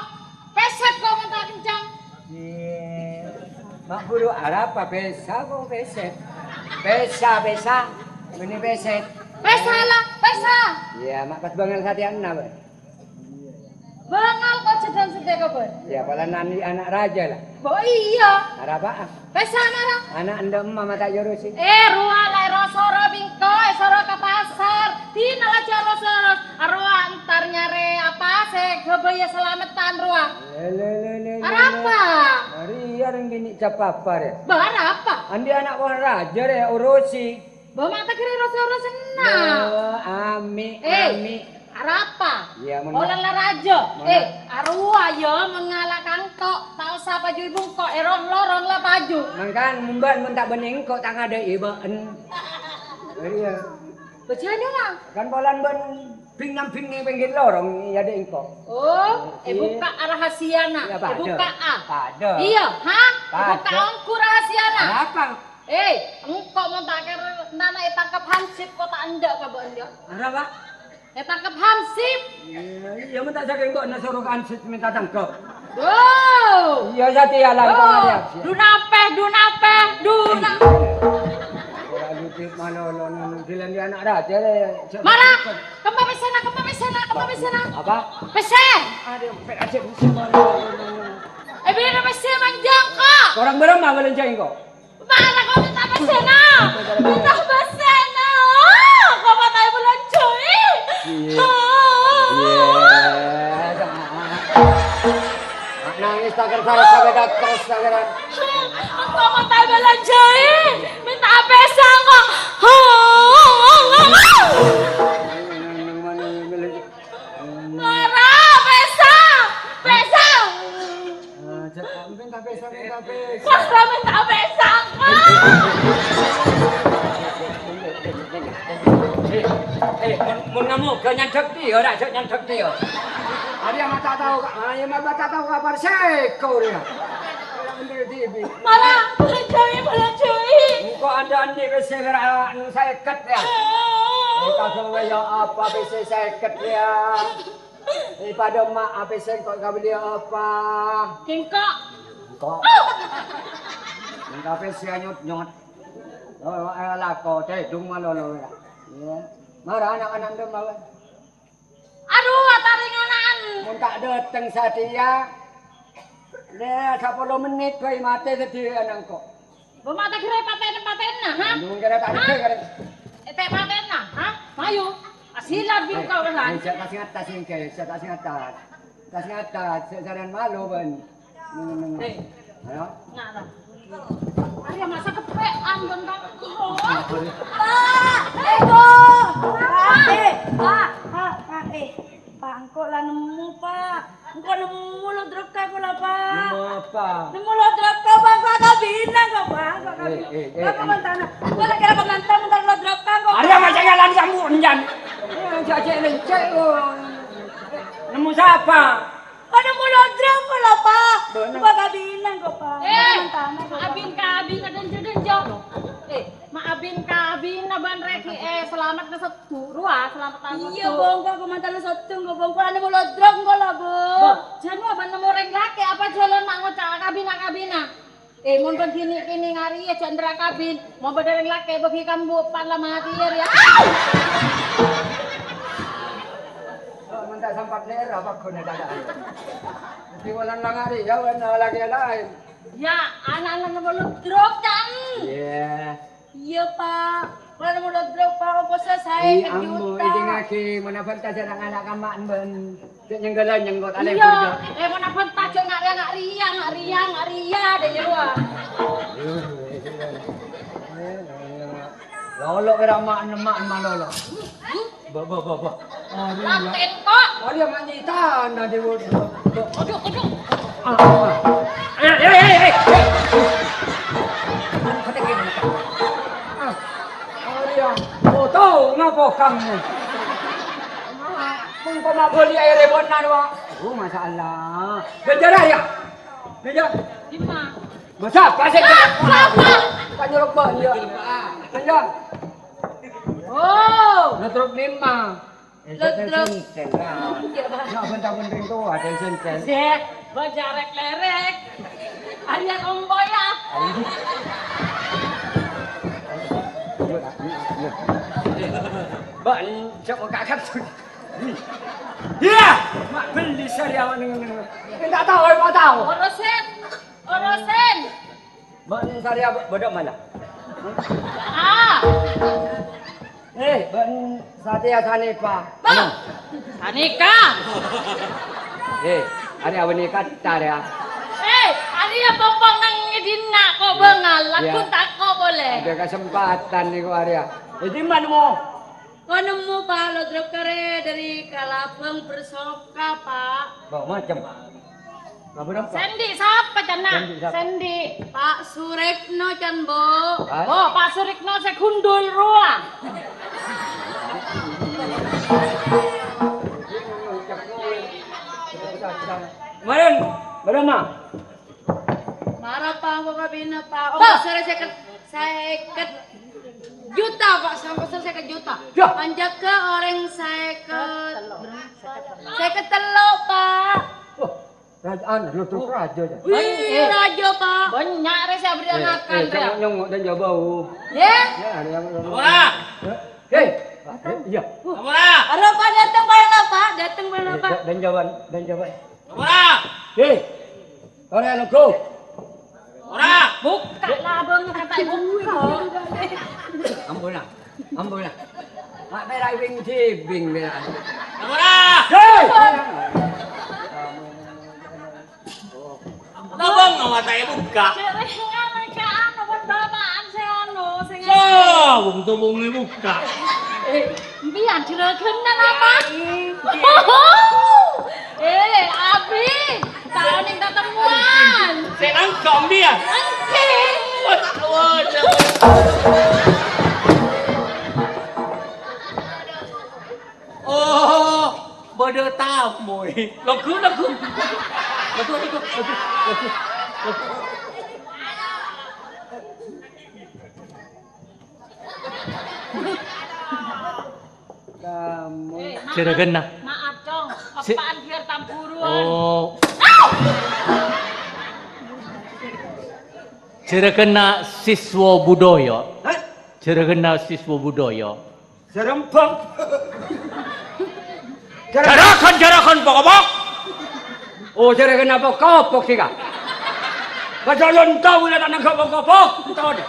Pèsèt ko' mon ta' kencang. Iyâ. Ma' buru arapa pèsa ko' pèsèt? Pèsa, pèsa. Bânnè pèsèt. Pèsa la, pèsa. Iyâ, ma' pas bângal satèya enna, Bân. Bângal ko' jhâdhân satèya, Bân. Iyâ, polana andi' ana' rajâ, la. Bo, iyâ. Arapa'a? Pèsa mara. Ana' endâ' emma' ma' ta' èyorosè. Eh, rowa la èro-soro bi' engko', èsoro ka pasar. Dinah la jhâ' ros-oros. Arowa entar nyarè apa sè ghâbâyâ salameddhân rowa. Lè, lè, lè, lè, lè, lè. Arapa? Arèya rèng binè' cap apa rè? Bâ, arapa? Andi' ana' polana rajâ rè, orosi. Bâ, ma' ta' kèra ros-oros enna'. Lè, amè', eh, amè'. Arapa? Iyâ, mon polana rajâ. Mon eh, arowa yâ mangala' ka engko'. Ta' osa paju èbengko', èron-loron la paju. Mangkana mon bân mon ta' bânnè engko' ta' ngadâ'è bâ'en. Arèya. Bâjâna la. Kan polana bân bing-nambing è pèngghir lorong, iyâ, dâ' engko'. Oh, iyâ. Èbukka' rahasiana. Iyâ, padâ. Èbukka'a. Padâ. Iyâ, ha? Padâ. Èbukka'a ongghu rahasiana. Arapa? Eh, engko' mon ta' kèra nana ètangkep hansip ko' ta' endâ' ka bâ'en, yâ. Arapa? Ètangkep hansip. Iyâ, iyâ, mon ta' sakèng bâ'na soro ka hansip mènta tangkep. Wow. Iyâ, satèya la, engko' ngarèya. Dunapè, dunapè, duna. Ora lucu malolo, nang ghilan di ana' rajâ, rè. Mara, kemma pèssèna, kemma pèssèna, kemma pèssèna. Apa? Pèssè. Aduh, pè-, aja bisa malolo. Eh, bilâ pèssè manjâ, kok. Korang bârâmma bâlânjhâ engko'? Mara ko' mènta pèssèna. Mènta pèssèna. Ko' mènta èbâlânjhâi. Iyâ. Iyâ. Nangès ta' kersa, kersa, kersa, kersa. Ko' mènta èbâlânjhâi. Mènta pèssè ko'. Mara, pèssè. Pèssè. Ah, ja-, mènta pèssè, mènta pèssè. Mara mènta pèssè, Kak. Eh, mon, mon namo, ga nyandhek dhibi', ora, jhâ' nyandhek dhibi'. Arèya ma' ta' tao, ka-, arèya ma' ta' tao kapar sèko rèya. Ora bener dhibi'. Mara, bâlânjhâi, bâlânjhâi. Engko' andi'-andi' pèssè kèra sèket, ya. Engko' ghâbây, ya, apa pèssè sèket, ya? Eh, padâ ma' pèssè engko' kabelli apa? Engko'. Engko'. Engko' pèssè nyot-nyot. Oh, eh, lako, tèdung malolo, ya. Iya. Mara na'-kana' dâ' mawon. Adu, ataring ana'an. Mon ta' dâteng satèya, lè, sapolo mennit bhâi matè satèya ana'ko. Bâ' matè ghârâ patèn-patènna, ha? Mending kèra ta' Ha? dâteng, kèra. Eh, ta' patènna, ha? Mayu. Asilat bi' Eh, kau, kan? eh, jhâ' tas ngatas, sèngkè, jhâ' tas ngatas. Tas ngatas, jhâ' sarèyan malo, bân. Neng, neng. Eh. Ayo. Nah, nah. Arèya masa kepè'an, bân, Kang. Pak! Eko! Pak! Eh, Pak! Pak! Pak! Eh, Pak, engko' la nemmo, Pak. Engko' nemmo lodrokka kaulâ, Pak. Nemmo apa? Nemmo lodrokka, Pak. Engko' akabina, kok, Pak. Engko' akabina. Eh, eh, eh, Pak, eh. Pamantana. Engko' la kèra pamantana, entar lodrokka, kok. Arèya masa jalan kamu, enjan. Eh, jajak lencek, kok. Nemmo sapa? Padâ molodra apa la, Pak? Bener. Apa kabinang kok, Pak? Eh, Bukan tanah kok, Pak. Abin kabin kadang-kadang jauh. Eh, ma' abin kabin na ban reki, eh, selamat na setu, rua, selamat na Iya, setu. Bongko, aku mantan setu, kok, Bongko, ane molodra kok la, Bu. Bo, janu abang nemu reng laki, apa jalan ma' ngoca' kabina-kabina? Eh, mon bân kènè'-kènè' arèya jhâ' endâ' kabin. Mon bâdâ rèng lakè' bâgi kambu' pan la matè arèya. Ah! Oh, mon ta' sempat lèra, apa ghuna tadâ'? Di wulan lang arèya, wân lakè' laèn. Ya, ana'-ana' nomor ludruk, Cang. Iya. Iya, Pak. Wala nomor ludruk, Pak. Ongkosnya saya Ih, ambo, kejuta. Idingagi, mana bân ta' jhâ' ana' kama'an bân. Cek nyenggalan nyenggot alè Iya, kerja. Eh, mana bân ta' jhâ' nga' rèya, nga' rèya, nga' rèya, nga' rèya, deh, ya, wah. Lolo kira ma' nemma' malolo. Ba, ba, ba, ba. Arèya. Laten kok. Arèya ma' nyitana di wudhu. Aduh, aduh. Ah, ah. Eh, eh, eh, eh. Ah, arèya. Oh, tao ngapa kamu? Mengko mabali air rebonan, Wak. Oh, masyaallah. Ganjar ya? Ganjar. Lima. Masa apa sih? Ah, ah, ah. Kan nyuruh balik ya. Ganjar. Oh. Nah, truk lima. Eh, Lo truk. Senten, ah. Iya, Pak. Nah, bentang-bentang tuh ada senten. Sik, bajarek lerek. Arèya ombo ya. Mbak, coba kakak tuh. Iya, mak beli sari awak neng, neng. Enggak tahu, enggak tahu. Orosen, orosen. Mbak, sari apa? Bodoh mana? Ah. Eh, bân satèya sanèka. Bâ! Sanèka. Eh, arèya abâ' nèka tar ya. Eh, arèya pompong nang ngèdinna kok bângal, lagghu tako' polè. Ada kesempatan nèko arèya. Jadi mana mo? Kok nemmo, Pak, lo truk karè dâri Kalabâng Bersoka, Pak. Bâ, macem. Nomor empat. Sendi, sapa, Cen, nak? Sendi, sapa? Sendi. Pak Surekno, Cen, Bu. Hah? Oh, Pak Surekno sè gundul rowa. Kemarin, berapa? Mara, Pak, engko' kabina, Pak. Pak. Ongkos sore sèket, sèket juta, Pak. Ongkos sore sèket juta. Yah. Panjhâgâ orèng sèket, sèket tello', Pak. Wah, rajâ, anu, lo truk rajâ, ya. Wih, eh. Rajâ, Pak. Bânnya' rè sè abdhina Eh, ngakan, eh, rè. Jangan nyongo' dan jawab bau. Ya? Ya, ada yang Ora. Eh, hei. Eh, iya. Ora. Ora, Pak, dateng, Pak, ya, Pak. Dateng, Pak, ya, Eh, Pak. Da-, dan jawab, dan jawab. Ora. Hei. Ora, lengko. Ora. Bukka' labâng, kata bukka'. Ampun lah. Ampun lah. Mak pèra' wing-dibing, pèra'. Ora. Hei! Labâng, ngawata'è bukka'. Cewek, ngawata'è, apa bapa'an sè ono, sè So, wong-tobongngè bukka'. Eh, mbiyan juragan napa? Eh, Abi, tao ning tatemmowan. Sè nangka mbiyan. Enggih. Wah, tak wajar. Amoy. Lagu, lagu. Lagu, lagu, lagu, lagu, lagu. Kamu. Eh, maaf. Juraganna. Maaf, Cong. Si- Apaan biar tamburuan? Oh. Juraganna siswa budaya. Hah? Juraganna siswa budaya. Serembang. Jarakan, jarakan, pokok-pokok. Oh, jarakan apa kopok sih, Kak? Kajalan tahu lah tak nangkap pokok-pokok. Tahu deh.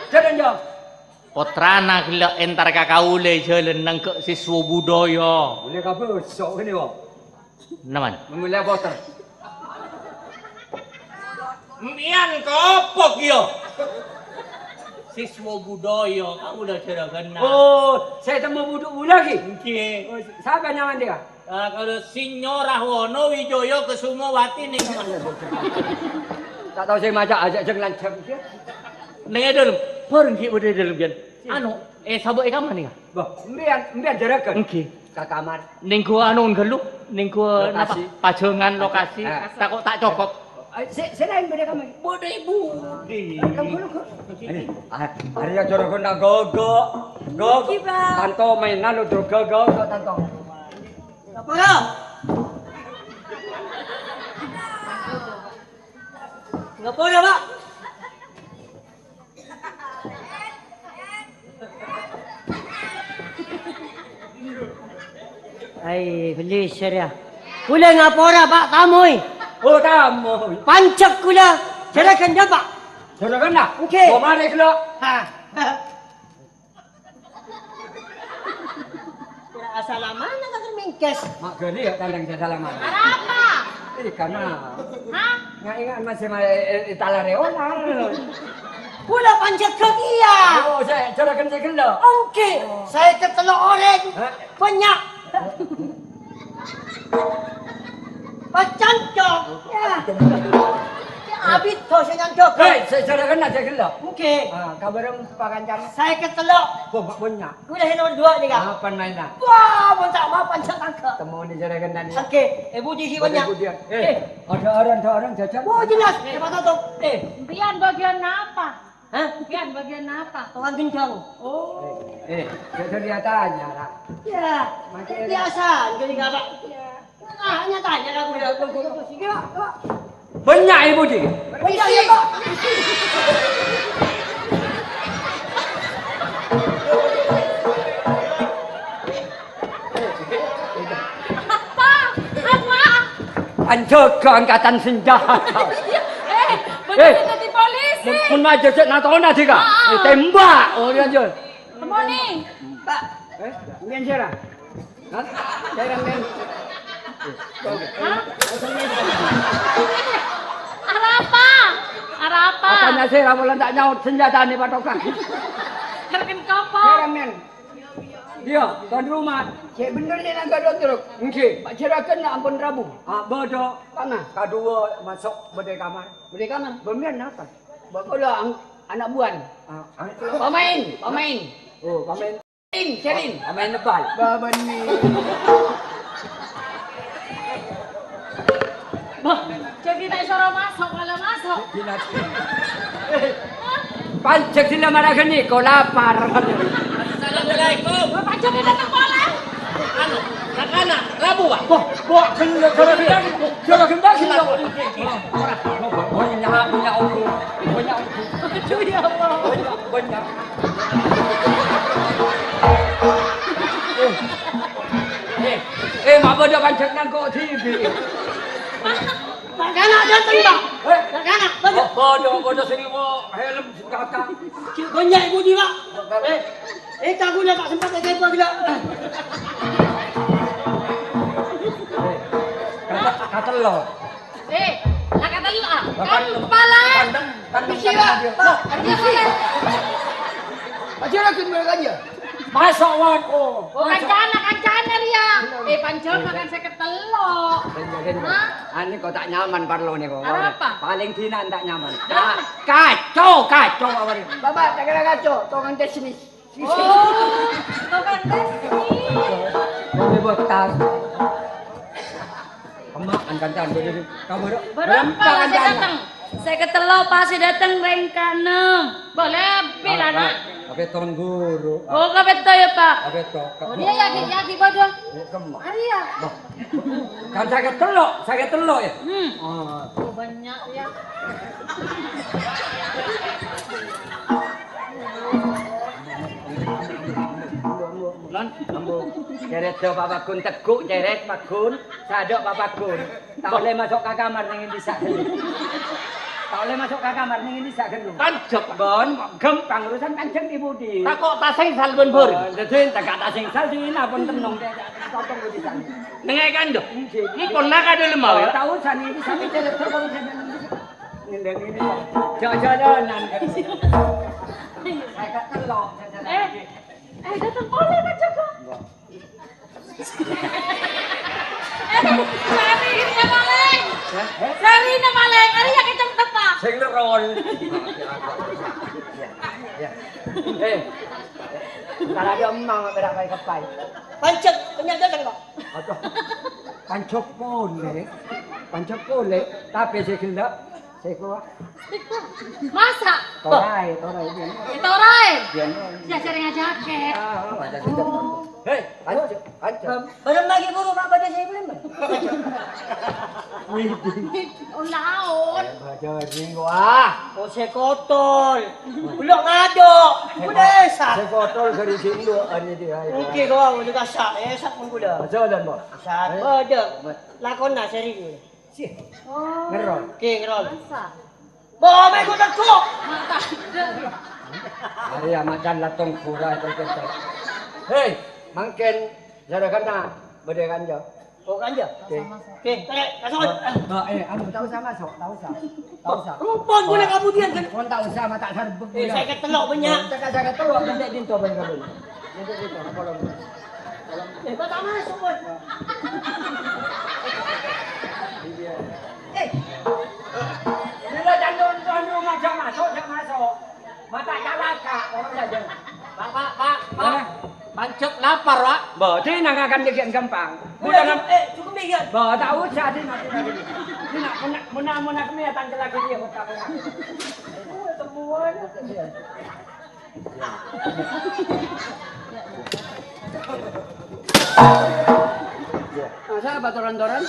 Jalan jauh. Pottrana ghellâ' entar ka kaulâ jhâlân nangghâ' siswa budaya. Boleh kabeh, sok ini, Wak. Naman? Memilih voter. Mbiyan kopok, ya? Siswa budaya, kaulâ jhârâghânna. Oh, saya temu buduk lagi. Nggih. Oh, siapa namanya dia? Ah, kalau Sinyora Wono Wijaya Kesumawati ning. Tak tahu saya maca aja, jangan lancar dia. Ning e dâlem, bareng ghi' bâdâ è dâlem, Bian. Anu, eh, sabâ' è kamar nèka? Wah, mbiyan, mbiyan jhârâghân? Ngghi. Ka kamar. Nèngghu anu ghâllu, nèngghu napa? Lokasi. Pajangan lokasi. Ah. Tako' ta' cokop. Eh, sè, sè laèn bâdâ kamar? Bâdâ è budi. Longghu, longghu. Eh, ah, arèya jhârâghân ta' gogo. Gogo. Ngghi, Pak. Tanto mainan lo jhârâghân gogo, tanto. Ngapa ya? Ngapa ya, Pak? Ai, bellissâr, ya. Kulâ ngapora, Pak, tamoy. Oh, tamoy. Panjhek kulâ. Jhârâghân, ya, Pak? Jhârâghân, nah? Ngghi. Kok marè, ghello'? Ha. Kira asalaman apa kan mingkes? Mak gali ya tandang saya salaman. Arapa? Ih, karena Hah? Nggak ingat masih ma-, eh, eh, tala reolan. Kulâ panjhek ghâ' kèya. Oh, saya jhârâghân saya ghello'. Ngghi, Oh. Sèket tello' orèng. Hah? Bânnya'. Pacancok. Ya. Ya, abit to sè nyancok. Hei, saya jhârâghân saya ghello'. Ngghi. Ah, kabarem pakancan. Sèket tello'. Kok nggak bânnya'? Kulâ sè nomor dua nèka. Apa mainan? Wah, mon ta' mapan sè tangka. Temu ni jhârâghân tadi. Oke, eh, budi sih banyak. Budi, budi. Eh, Eh. Ada orang, ada orang jajan. Oh, jelas. Eh, Pak Toto. Eh. Pian bagian apa? Hah? Pian bagian apa? Tukang gendang. Oh. Eh, eh, jadi dia tanya, Ra. Ya, Makin biasa, jadi nggak apa. Ya. Ah, hanya tanya aku, ya, aku, aku, aku, sini, Pak, Pak. Bânnya' è budi? Bânnya', Pak. Apa? Apa? Anjâgâ angkatan senjata. Eh, bener Eh, dadi polisi. Mun, mun maju cek natona, Dika. Ah. Eh, tembak. Oh, iya, iya. Temoni. Pak. Eh, mbiyen sira. Hah? Saya kan main. Hah? Arapa? Arapa? Katanya saya ramulan tak nyaut senjata nih patokan. Terkin kapal. Saya kan main. Iya, tuan rumah. Saya bener nih nang gadot terus. Nggih. Pak Juragan nak ampun rabu. Ah, bodoh. Mana? Kadua masuk bede kamar. Bede kamar? Bemian apa? Bapak lo ang-, anak buan. Ah, ang-, Pemain, pemain. Oh, pemain. Cerin, Cerin. Pemain nebal. Baban ni. Bah, jadi naik suara masuk, malah masuk. Dinas. Pancek sila marah gini, kok lapar. Assalamualaikum. Bah, pancek ini datang boleh. Anu, anak-anak, rabu, Pak. Wah, wah, gila, gila, gila. Gila, gila, gila. Banyak, banyak orang. Banyak orang. Aduh, ya Allah. Banyak, banyak. Eh, eh, eh, ma' bâdâ pancèk nangko' dhibi'. Anak-anak dateng, Pak. Eh? Anak-anak, banyak. Oh, bâdâ, bâdâ sè ngèwo helm senjata. Cek banyak ibu di, Pak. Eh, eh, tak guna, Pak, sempat saya gila. Eh, kata, kata lo. Eh, la katello', ah. Lah, kan, kan pala. Kan, kan, kan, Bisi, kan, Pak. Kan, Pak, bisi. Aja lagi mulai aja. Masuk, Wan. Oh, oh, masuk. Kancana, kancana, Ria. Bener. Eh, panjang makan seket tello'. Bener, bener. Hah? Ane kok tak nyaman parlo nih, kok. Arapa? Paling dina tak nyaman. Arapa? Kacau, kacau, apa nih? Bapak, tak kira kacau, tongan teknis. Oh, tukang teknik. Ini buat tas. Kancana, bâdâ, kamu bâdâ. Bârâmpa la sè kancana dâteng? Sè katello' pas sè dâteng rèng kaennem. Boleh, bilana. Apa? Apa ton guru? Oh, kapètto ya, Pak. Apa to? Oh, dia ya, Ki, ya, Ki, bodoh. Ya, kemma. Arèya. Bah. Kan sè katello', sè katello' ya? Hmm. Ah. Oh, banyak ya. Lon, ambo. Cèrèt dâ' Pak Bagun teggu', cèrèt Bagun. Sadâ' Pak Bagun. Ta' ollè maso' ka kamar neng dissa' ghâllu. Ta' ollè maso' ka kamar neng dissa' ghâllu. Kanjeng. Bon, ghâmpang urusan kanjeng di budi. Tako' tasèngsal bân bâreng. Oh, dâddhi tako' tasèngsal, dina pon tennong. Totong di sana. Nengè kandho. Ngghi. Empon naka dâlem awe. Oh, ta' osa neng dissa' ghâllu. Ngendang ini. Jajalanan. Saya katello', jajalan. Eh, eh, dâteng polè, Pak Joko. Enggak. Eh, sarina malèng. Hah? Sarina malèng. Arèya kècèng teppa. Sing nerol. Ya, ya. Eh, kalau ada emang, berapa kali kepai? Pancet, penyakit kan, Pak? Aduh. Pancet polè. Pancet polè. Tapè sè ghellâ'. Sèko. Masa'? Toraè, toraè, biyen. Eh, toraè? Biyen. Ya, sering aja, Kek. Ah, ah, ada juga. Oh. Hei, ancep, ancep. Bârâmpa ghi' buru, Pak, bâdâ sè belum, Pak? Widih. Oh, laon. Eh, bâdâ ri, wah. Oh, sè kotol. Belum ngaduk. Sè ko-, udah, Sa. Sè kotol dari sini, anu, dia, ayo. Oke, kau udah kasak. Eh, sak pun udah. Jalan, Pak. Sak, eh, bâdâ. Lakonna sering. Sih. Oh. Ngerol. Oke, ngerol. Masa? Bawa mego teko. Mata. Hari ya macan latong pura itu kita. Hei, mangkèn jara kanta, bâdâ kanja. Oh, kanja? Oke. Oke, tarik, kasut. Oh, eh, anu, ta' osa maso', ta' osa. Ta' osa. Rumpon gue kamu dia kan? Pon ta' osa, mata sarbek. Eh, saya ketelok banyak. Cakap saya ketelok, nanti dinto banyak. Nanti dinto, apa lagi? Eh, Bapak masuk, Bos. Eh, bila jantung-jantung aja masuk, aja masuk. Mata calaka, orang saja. Pak, Pak, Pak, Pak. Mana? Pancet lapar, Pak. Bo, di nang akan dikit gampang. Udah, udah, eh, cukup deh, ya. Bo, tak usah, di nanti, nanti. Di nak, mena-, mena-, mena kami datang ke lagi dia, kota, kota. Semuanya. Masa apa toron-toron?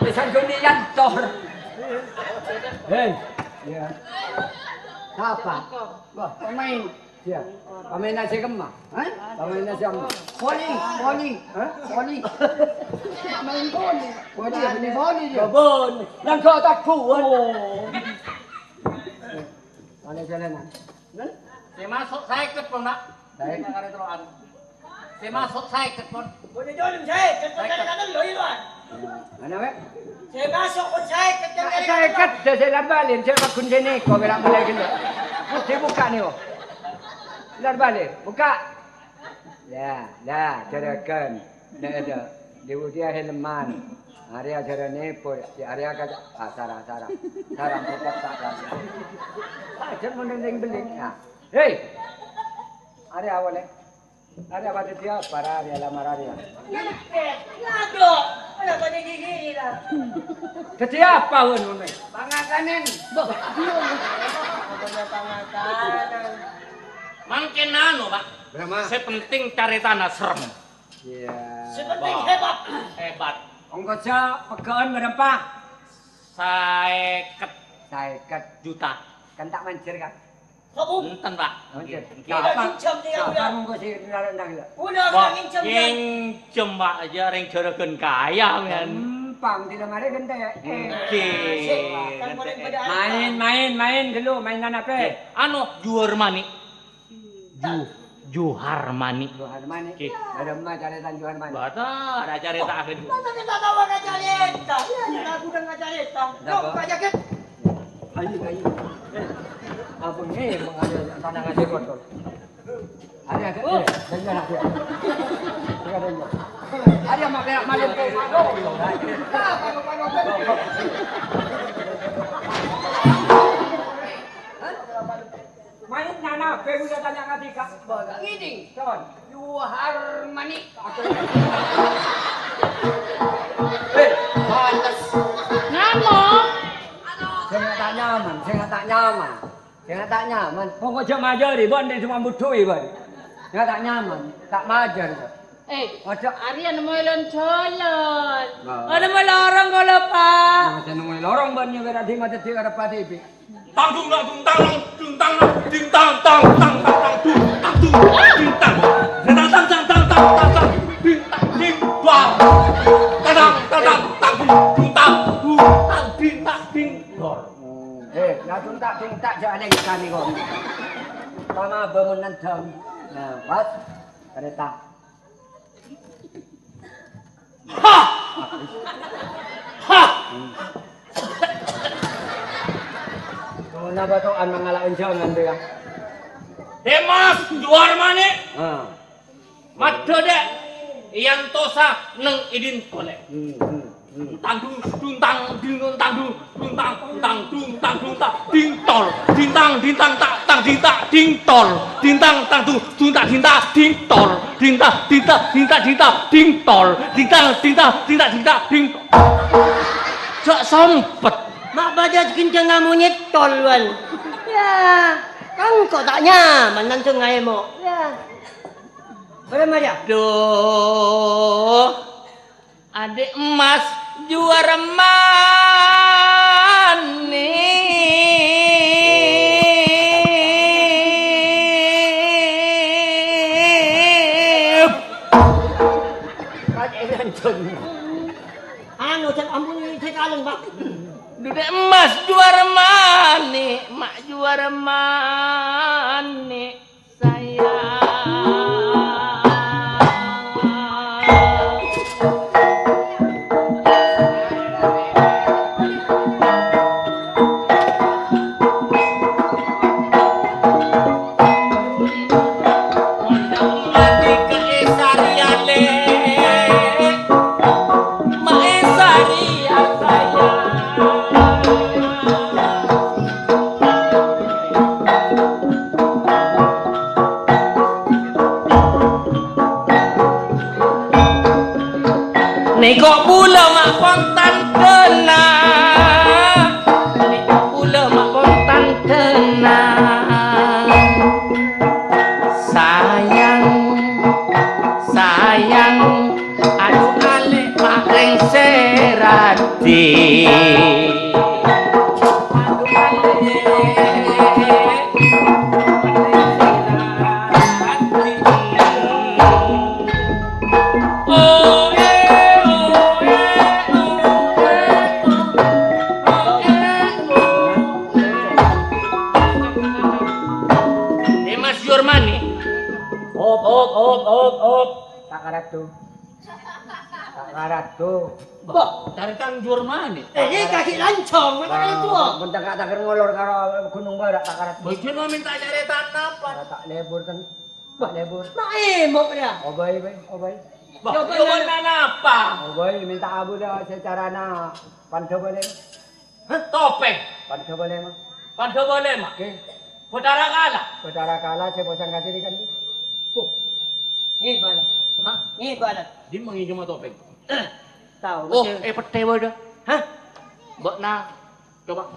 Bisa dunia tor. Hei, ya. Apa? Wah, pemain. Ya. Pemain nasi kemma. Hah? Pemain nasi kemma. Voli, voli. Hah? Voli. Main voli. Voli, ya, main voli, ya. Babon. Yang kau tak kuat. Oh. Mana jalanan? Sè maso' sèket, pon, Pak. Sèket. Sè maso' sèket, pon. Bânnè jâlem sèket, pon. Sèket. Kali katello, iyâ, Pak. Mana, Pak? Sè maso' pon sèket, kan kali katello. Sèket, sè, sè larbalen, sè bagun sè nèko, bela mulai gelo. Putih buka nih, oh. Larbalen, buka. Ya, ya, jaragan. Nè, ada. Di Udia Helman. Arèya ajaranè po, di arèya ka, ah, sara, sara. Sara, empat, tak, tak. Aja mending beli. Nah. Hei. Arèya awalnya. Arèya pada dia, para arèya lamar arèya. Ngado. Ada pada gigi lah. Jadi apa, Wan, Wan? Pangakanan. Bah, iya. Ada pangakanan. Mangkèn anu, Pak. Berapa? Sè penting carètana serem. Iya. Sè penting hebat. Hebat. Ongkossa pegghâ'ân bârâmpa? Sèket. Sèket. Juta. Kan ta' manjhâr, kan? Enten, Pak. Manjhâr. Ngghi, ngghi. Apa? Apa mongko sè ngarep nang lho? Udah, udah, nginjem, ya. Nginjem, Pak, aja rèng jhârâghân kaya, men. Gampang, dilangare gentè. Ngghi. Asik, Pak. Kan boleh beda. Main, main, main dulu, mainan apa? Ngghi. Anu, Juhar Mani. Ju-, Juhar Mani. Juhar Mani. Oke. Ada emak carètan Juhar Mani. Bata, ada carèta akhir. Masa kita tahu ada carèta? Ya, kita udah nggak carèta. Lo, Pak Jakit. Ayo, ayo. Eh, apa nih, mengalir tanah ngasih kotor? Ada, ada. Oh. Eh, ada, ada. Ada, ada. Ada, makai, makai. Hah? Main nana, bego datanya ngadika. Baga ngiding. Son. Juhar Mani. Aku. Sè ta' nyaman. Sè ta' nyaman. Pokok jhâ' majâri, bân dhi' coma budhuwi, bân. Sè ta' nyaman, ta' majâr. Eh, Ojo. Arèya nemmoy lon-jhâlân. Nah. Oh, nemmoy lorong kaulâ, Pak. Nah, sè nemmoy lorong, bân nyèwèr adhi' macet dhi' arep P T P. Tang dung tang dung tang dung tang dung tang tang tang tang dung tang dung ding tang. Tang tang tang tang tang tang tang ding tang ding dor. Tang tang tang tang tang dung dung tang dung tang ding tang ding dor. Hmm. Eh, la dung tak dung tak jhâ' alèng kani kok. Tama bâmun nendhâng. Nah, pas. Kareta. Hah! Hah! Kenapa kok anak ngala' enjangan tuh ya? Dimas Juarmane. Ah. Madda, Dek. Iyan tosa neng idin tole. Hmm, hmm, hmm. Tang dung, dung tang, dung tang, dung, dung tang, dung tang, dung tang, dung tang, ding tol, ding tang, ding tang, tak, tang, ding tak, ding tol, ding tang, tang, dung, dung tak, ding tak, ding tol, ding tak, ding tak, ding tak, ding tak, ding tol, ding tang, ding tak, ding tak, ding tak, ding tol. Jhâ' sompet. Ma' bâdâ kenceng ngamonyè tol, wan. Ya, kan kok ta' nyaman langsung ngaèmo'. Ya. Bârâmma, ya? Duh. Adhi' emmas Juwarmane. Anu, cak ampun, cak kalem, Pak. Dudek emas Juwarmane, Mak Juwarmane. Sayang. Undang mati ke Isariale. Maesaria sayang. Nèko bulâ ma' pon tandhâna, nèko bulâ ma' pon tandhâna. Sayang, sayang, adu alè' marèng sè raddhi. Dimas Jurmani. Op, op, op, op, op. Tak karat tuh. Tak karat tuh. Mbah, carètana Jurmani. Eh, ini kaki lancong, mana kali tua? Mentang tak takar ngolor karo Gunung Barak, tak karat. Bojo mau minta carètana apa? Tak lebur kan. Tak lebur. Mak emok ya. Obai, bai, obai. Mbah, coba nana apa? Obai, minta abu dah secara na pandha boleh. Hah? Topeng. Pandha boleh, Mak. Pandha boleh, Mak. Oke. Bathara Kala. Bathara Kala sè posang kaciri kan. Oh. Ngebalat. Hah? Ngebalat. Di mangi cuma topeng. Tahu. Oh, eh, pete wae dah. Hah? Mbok na coba.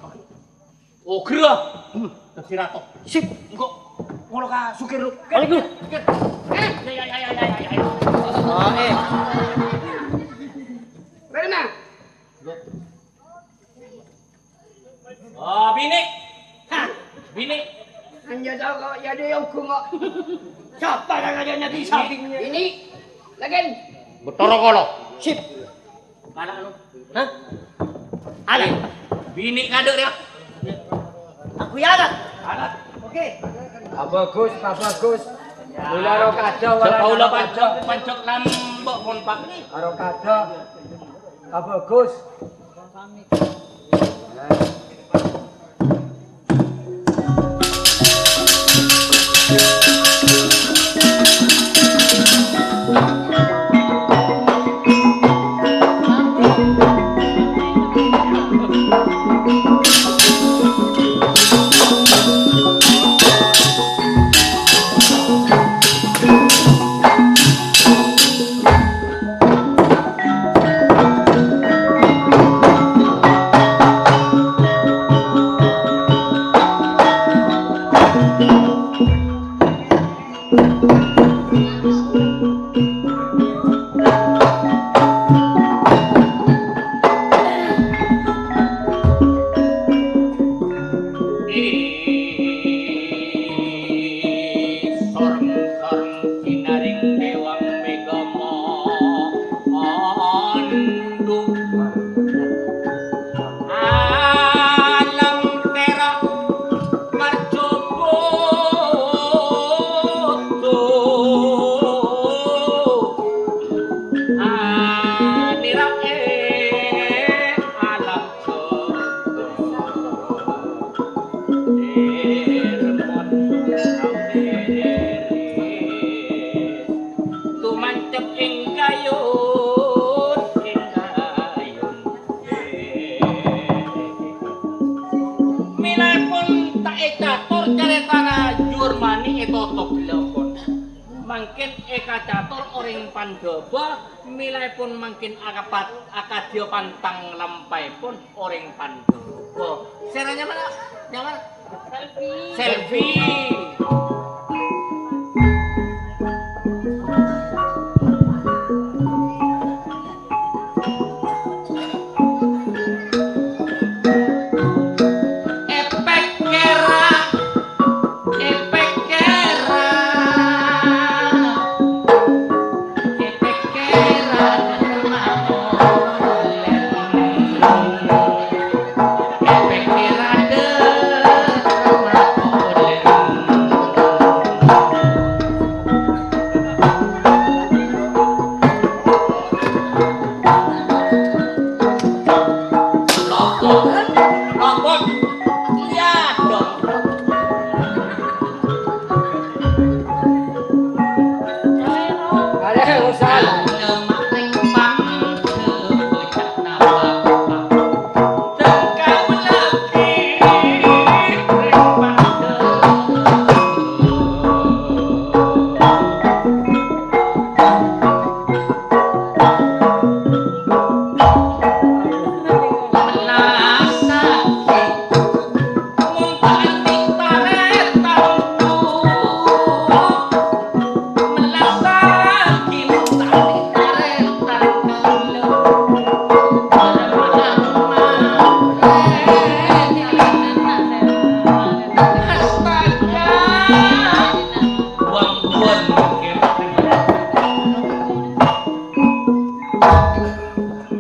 Oh, gera. Dadi rato. Sip. Engko ngono ka sukir lu. Balik lu. Sukir. Eh, ya, ya, ya. Oh, eh. Rena. Oh, bini. Hah? Bini. Hanya tahu kok ya ada yang gungok. Siapa yang ada Nabi Sampingnya? Bini. Lagi. Betoro kolo. Sip. Mana lu? Hah? Alat. Bini kadek ya. Aku ya alat. Alat. Oke. Pak Bagus, Pak Bagus. Mula ro kada, wala ro kada. Pancok, pancok nambok pon, Pak. Ro kada. Pak Bagus. Soreng-soreng sinaring dewang megama andu. Alam tera marjoboto. Anira'e alam Tumangkep ing kayun, ing kayun. Mèlaèpon ta' ècator carètana Jurmani ètotop gellâ' pon. Mangkèn èkacator orèng Pandhâbâ, mèlaèpon mangkèn akapat-, akadhiyâ pantang lampaèpon orèng Pandhâbâ. Sèra nyamana? Nyamana? Selfie. Selfie. Èpèkkèra, èpèkkèra, èpèkkèra, èpèkkèra,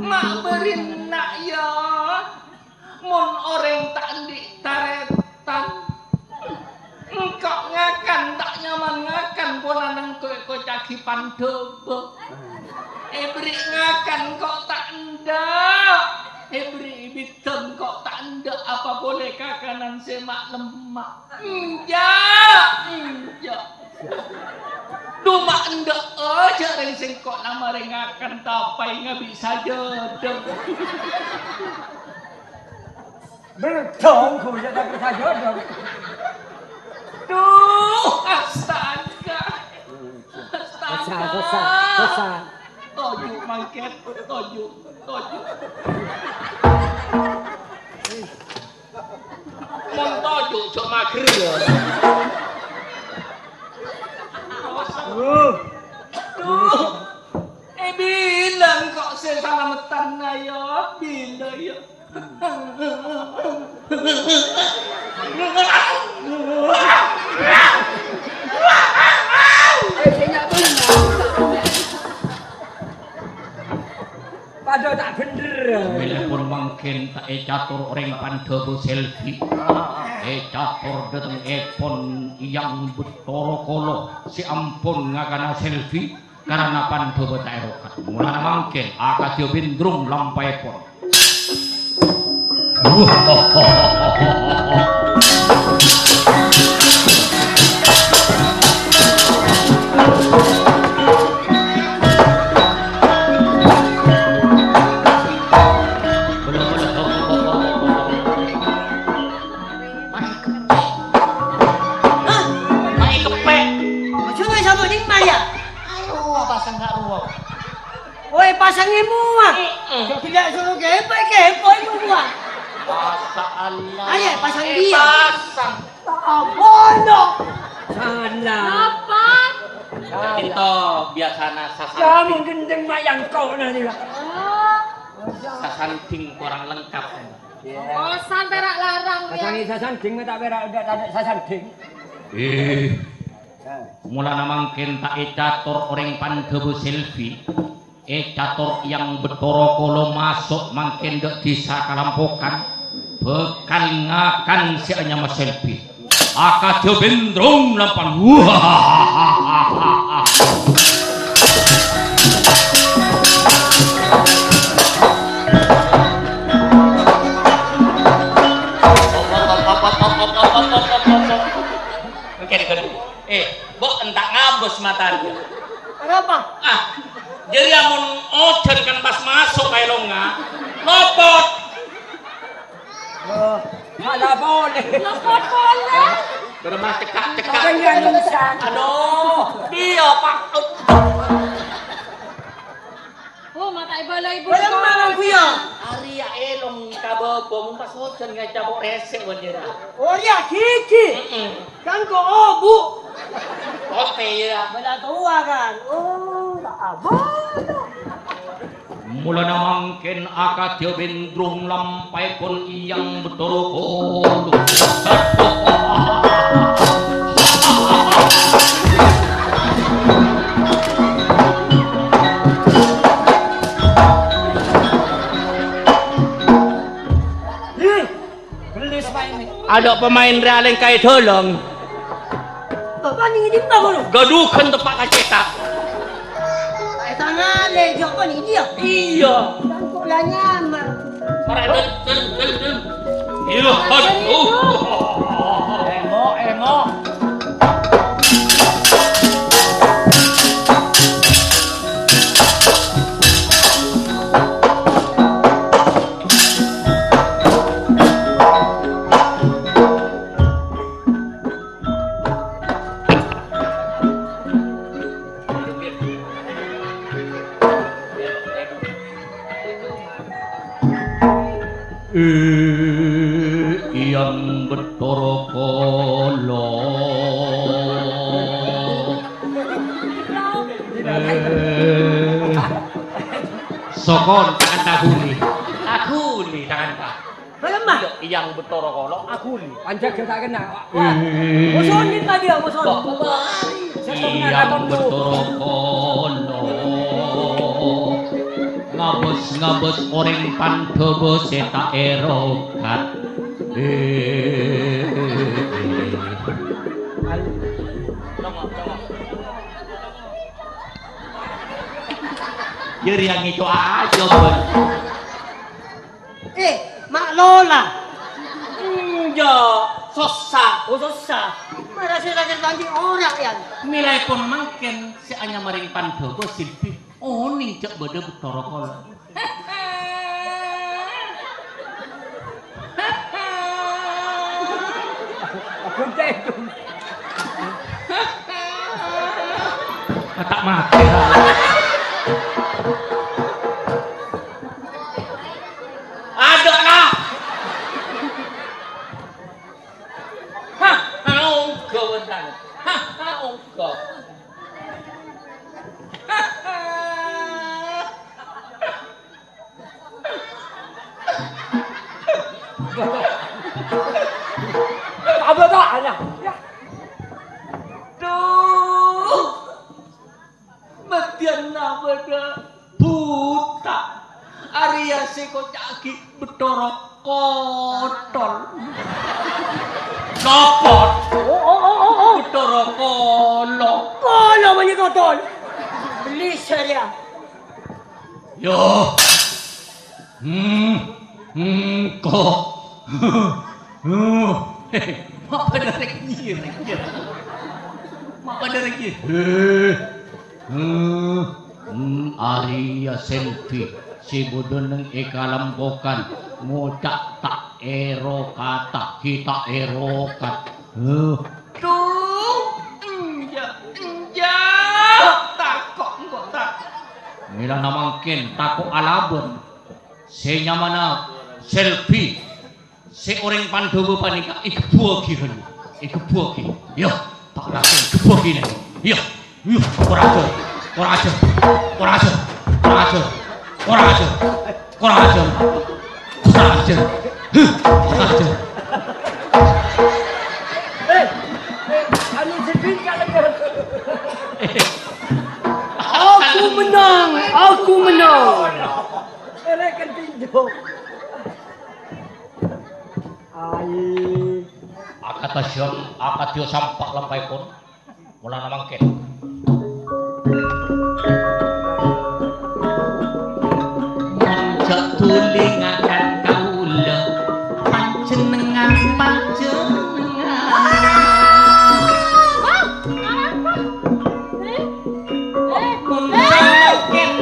Ma' bârinna, yâ. Mon orèng ta' andi' tarètan, engko' ngakan ta' nyaman ngakan, polana engko' èkoca'aghi Pandhâbâ. Èberri' ngakan engko' ta' endâ', èberri' bhidhâng engko' ta' endâ', apa polè kakanan sè ma'-lemma'. Enjâ', enjâ'. Dhu ma' endâ'â jhâ' rèng sèngko' la marè ngakan tapaè ngabi' sajâdâ. Berdong, ghu, jhâ' takè sajâdâ. Dhu, astaga. Astaga. Susah, susah, susah. Toju' mangkèn, toju', toju'. Mon toju' jhâ' mager, yâ. Wuh. Dhu. Eh, bilâng kok sè salameddhân, yâ? Bilâng, yâ? Eh, sè nyak bhender. Padâ ta' bhender. Mèlèpon mangkèn ta' ècator orèng Pandhâbâ Selfie. Ècator dâteng èpon Eyang Bathara Kala sè ampon ngakana Selfie karana Pandhâbâ ta' èrokat. Mulana mangkèn akadhiyâ bendrung lampaèpon. Hah? Mai kepe. Aja nggak sama ning Maya. Ayo, pasang nggak ruwet. Woi, pasang emoa. Heeh. Coba nggak suruh kepe, kepe emoa. Masya Allah. Ayo, pasang Eh, dia. Pasang. Apa no? Salah. Apa? Ka'dinto biyasana sasandhing. Kamu gendeng mayang kau nanti lah. Sasandhing kurang lengkap. Iya. Ongkosan perak larang, ya. Pasangi sasandhing, mè' ta' perak, udah tadâ' sasandhing. Eh. Nah. Mulana mangkèn ta' ècator orèng Pandhâbâ Selfie. Ècator Eyang Bethara Kala maso' mangkèn dâ' dhisa Kalampokan, bhâkal ngakan sè anyama Selfie. Akadhiyâ bendrong lampan. Mangkèn, eh, Mbok enta' ngabâs matana. Arapa? Ah, jârèya mon ojhân kan pas maso' ka è longnga, lopot. Oh, salah polè. Lopot polè. Beremah cekak-cekak. Aduh, dia, Pak. Oh, mata ibu lo ibu. Belum mangan, Buya. Arèya è longnga bâbâ, mon pas ojhân ngècabok rèsè' bân jârèya. Oh, iya, gigi. Mm-mm. Kan kok obu'. Oke, iya. Bâlâ towa, kan? Oh, tak apa. Mulana mangkèn akadhiyâ bendrong lampaèpon Eyang Bethara Kala. Ih, gelis, Pak, ini. Ada pemain realeng kayak dolong. Bapak ini di mana, Bro? Gaduh, kan tepak kacetak. Eh, tangan, eh, Joko ini dia. Iya. Kan kok lah nyamar. Ora, del, del, del, del. Iya, aduh. Emo, emo. Eh, Eyang Bethara Kala. Eh, sokon tangan taguli. Taguli tangan, Pak. Belum, Pak. Iya, Eyang Bethara Kala, aguli. Panjak gak kena. Wah, musuh ini tadi ya, musuh. Eyang Bethara Kala. Ngabâs-ngabâs orèng Pandhâbâ sè ta' èrokat. Eh. Jârèya ngèco' aja, Bun. Eh, ma' lola. Enjâ', sossa. Oh, sossa. Mara sè sakèt panji ora, Yan. Mèlaèpon mangkèn sè anyama rèng Pandhâbâ Silbi onèng jâ' bâdâ Bethara Kala. Kata mati. Ada lah. Hah, ongko benar. Hah, ongko. Apa tak ada? Ya. Duh. Madyan napa dah? Buta. Arya sè koca'aghi Bethara Kotol. Napa? Oh, oh, oh, oh, oh. Bethara Kala. Kala mani kotol. Beli saya. Yo. Hmm. Hmm, kok. Huh. Mak padâ rèk nyirik, ya. Mak padâ rèk nyirik. Eh. Hmm, hmm, arya Silbi sè bâdâ neng è Kalampokan ngoca' ta' èro kata, ghi' ta' èrokat. Huh. Duh, enjâ', enjâ', tako', engko' tako'. Mèlana mangkèn tako' alabân. Sè nyamana Silbi, sè orèng Pandhâbâ panèka ègebbhuwâghi ghâllu, ègebbhuwâghi. Yâ, ta' raso ègebbhuwâghi nèng. Yâ. Yuh, kurang ajar, kurang ajar, kurang ajar, kurang ajar, kurang ajar, kurang ajar, kurang ajar. Huh, kurang ajar. Eh, eh, anu, sedih kalau dia. Aku menang, aku menang. Erek tinju. Ai. Akata jam, akadya sampa' lampaèpon. Mulana mangkèn. Mon ja' dhuli ngakan kaulâ, panjhennengngan, panjhennengngan. Mon mangkèn,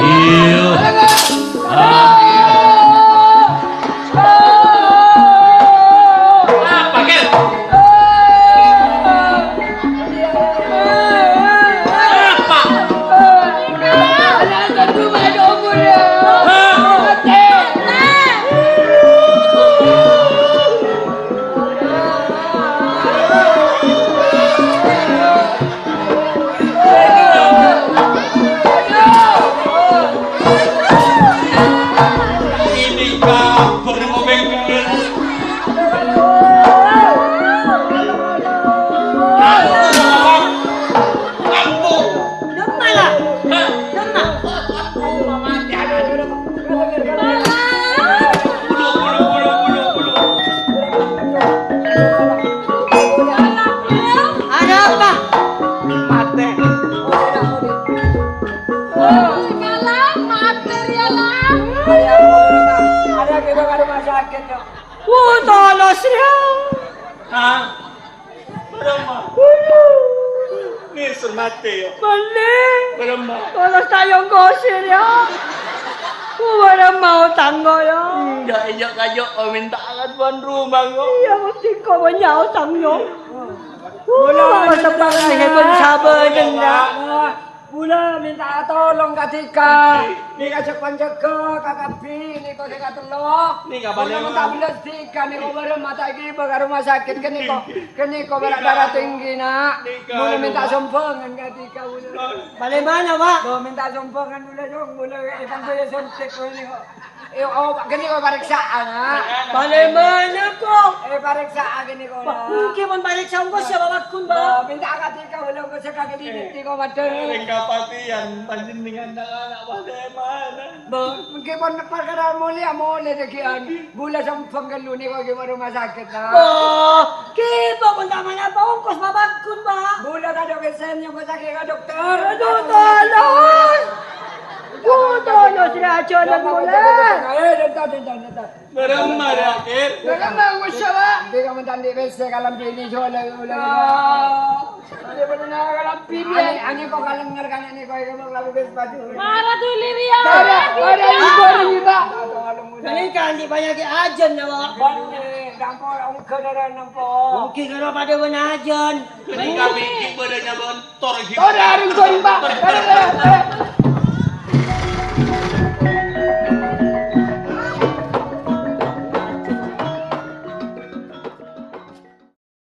Iya. Apa, Ger? Apa? Ada apa? Mate. Ada kita ke rumah sakit, Dok. Wuh, tolos, ya. Hah? Bârâmma? Nèser matè, yâ? Bânnè. Bârâmma? Kalau saya ngosir, ya. Bârâmma otang, ya? Enggak, iya, kayo, oh, minta akan tuan rumah, kok. Iya, mesti kau punya otang, ya. Wah, sepangan hebat sabar, ya. Kaulâ mènta'a tolong ka dhika. Nèka jhâ' panjhâgâ ka kabbhi, nèka sè katello. Nèka palèman. Kaulâ mènta bellâs dhika, nèka bârâmma ta' èghibâ ka rumah sakit, kènèko, kènèko bârâ' darah tinggi, Na'. Nèka. Kaulâ mènta sombhângan ka dhika, kaulâ. Palèmana, Pak? Kaulâ mènta sombhângan, kaulâ, Cong. Kaulâ èpangghâbây suntik, kaulâ nèko. Eh, oh, ghâniko parèksa'an, ha? Palèmana, kok? Eh, parèksa'an ghâniko, Pak, mungkin mon parèksa engko' siapa wakun, Pak? Oh, mènta akadhi kaulâ engko' sè kakè dinèt, kok, madhâ. Rèng kapatèyan panjhennengngan, na'-kana' palèmana. Bâ, mungkin mon parkara molèya, molè dhâggi'ân. Bulâ sombhâng ghâllu nèko ghi' rumah sakit, ha? Bâ, ghi' mon ta' manapa ongkos, Pak, wakun, Pak. Bulâ tadâ' pèssèna nyongko sakè' ka dokter. Aduh, tolong. Wuh, tolong, Sri Ajo, dan mulai. Eh, bentar, bentar, bentar. Bârâmma, Rakel? Bârâmma, Gusti, Pak? Dia kamu tadi pèssè kalem bini soalnya ulang. Ah, dia pernah kalem bini. Ani, ani kok kalem ngerkana ni kau yang mau lalu bes baju. Marah tuh, Liria. Ada, ada yang baru, Pak. Ini kan di banyak ajen ya, Pak. Bang, eh, nampo, ongke darah nampo. Ongke darah pada bân ajen. Ini kami di badannya bân. Tor, tor, areng, tor, Pak.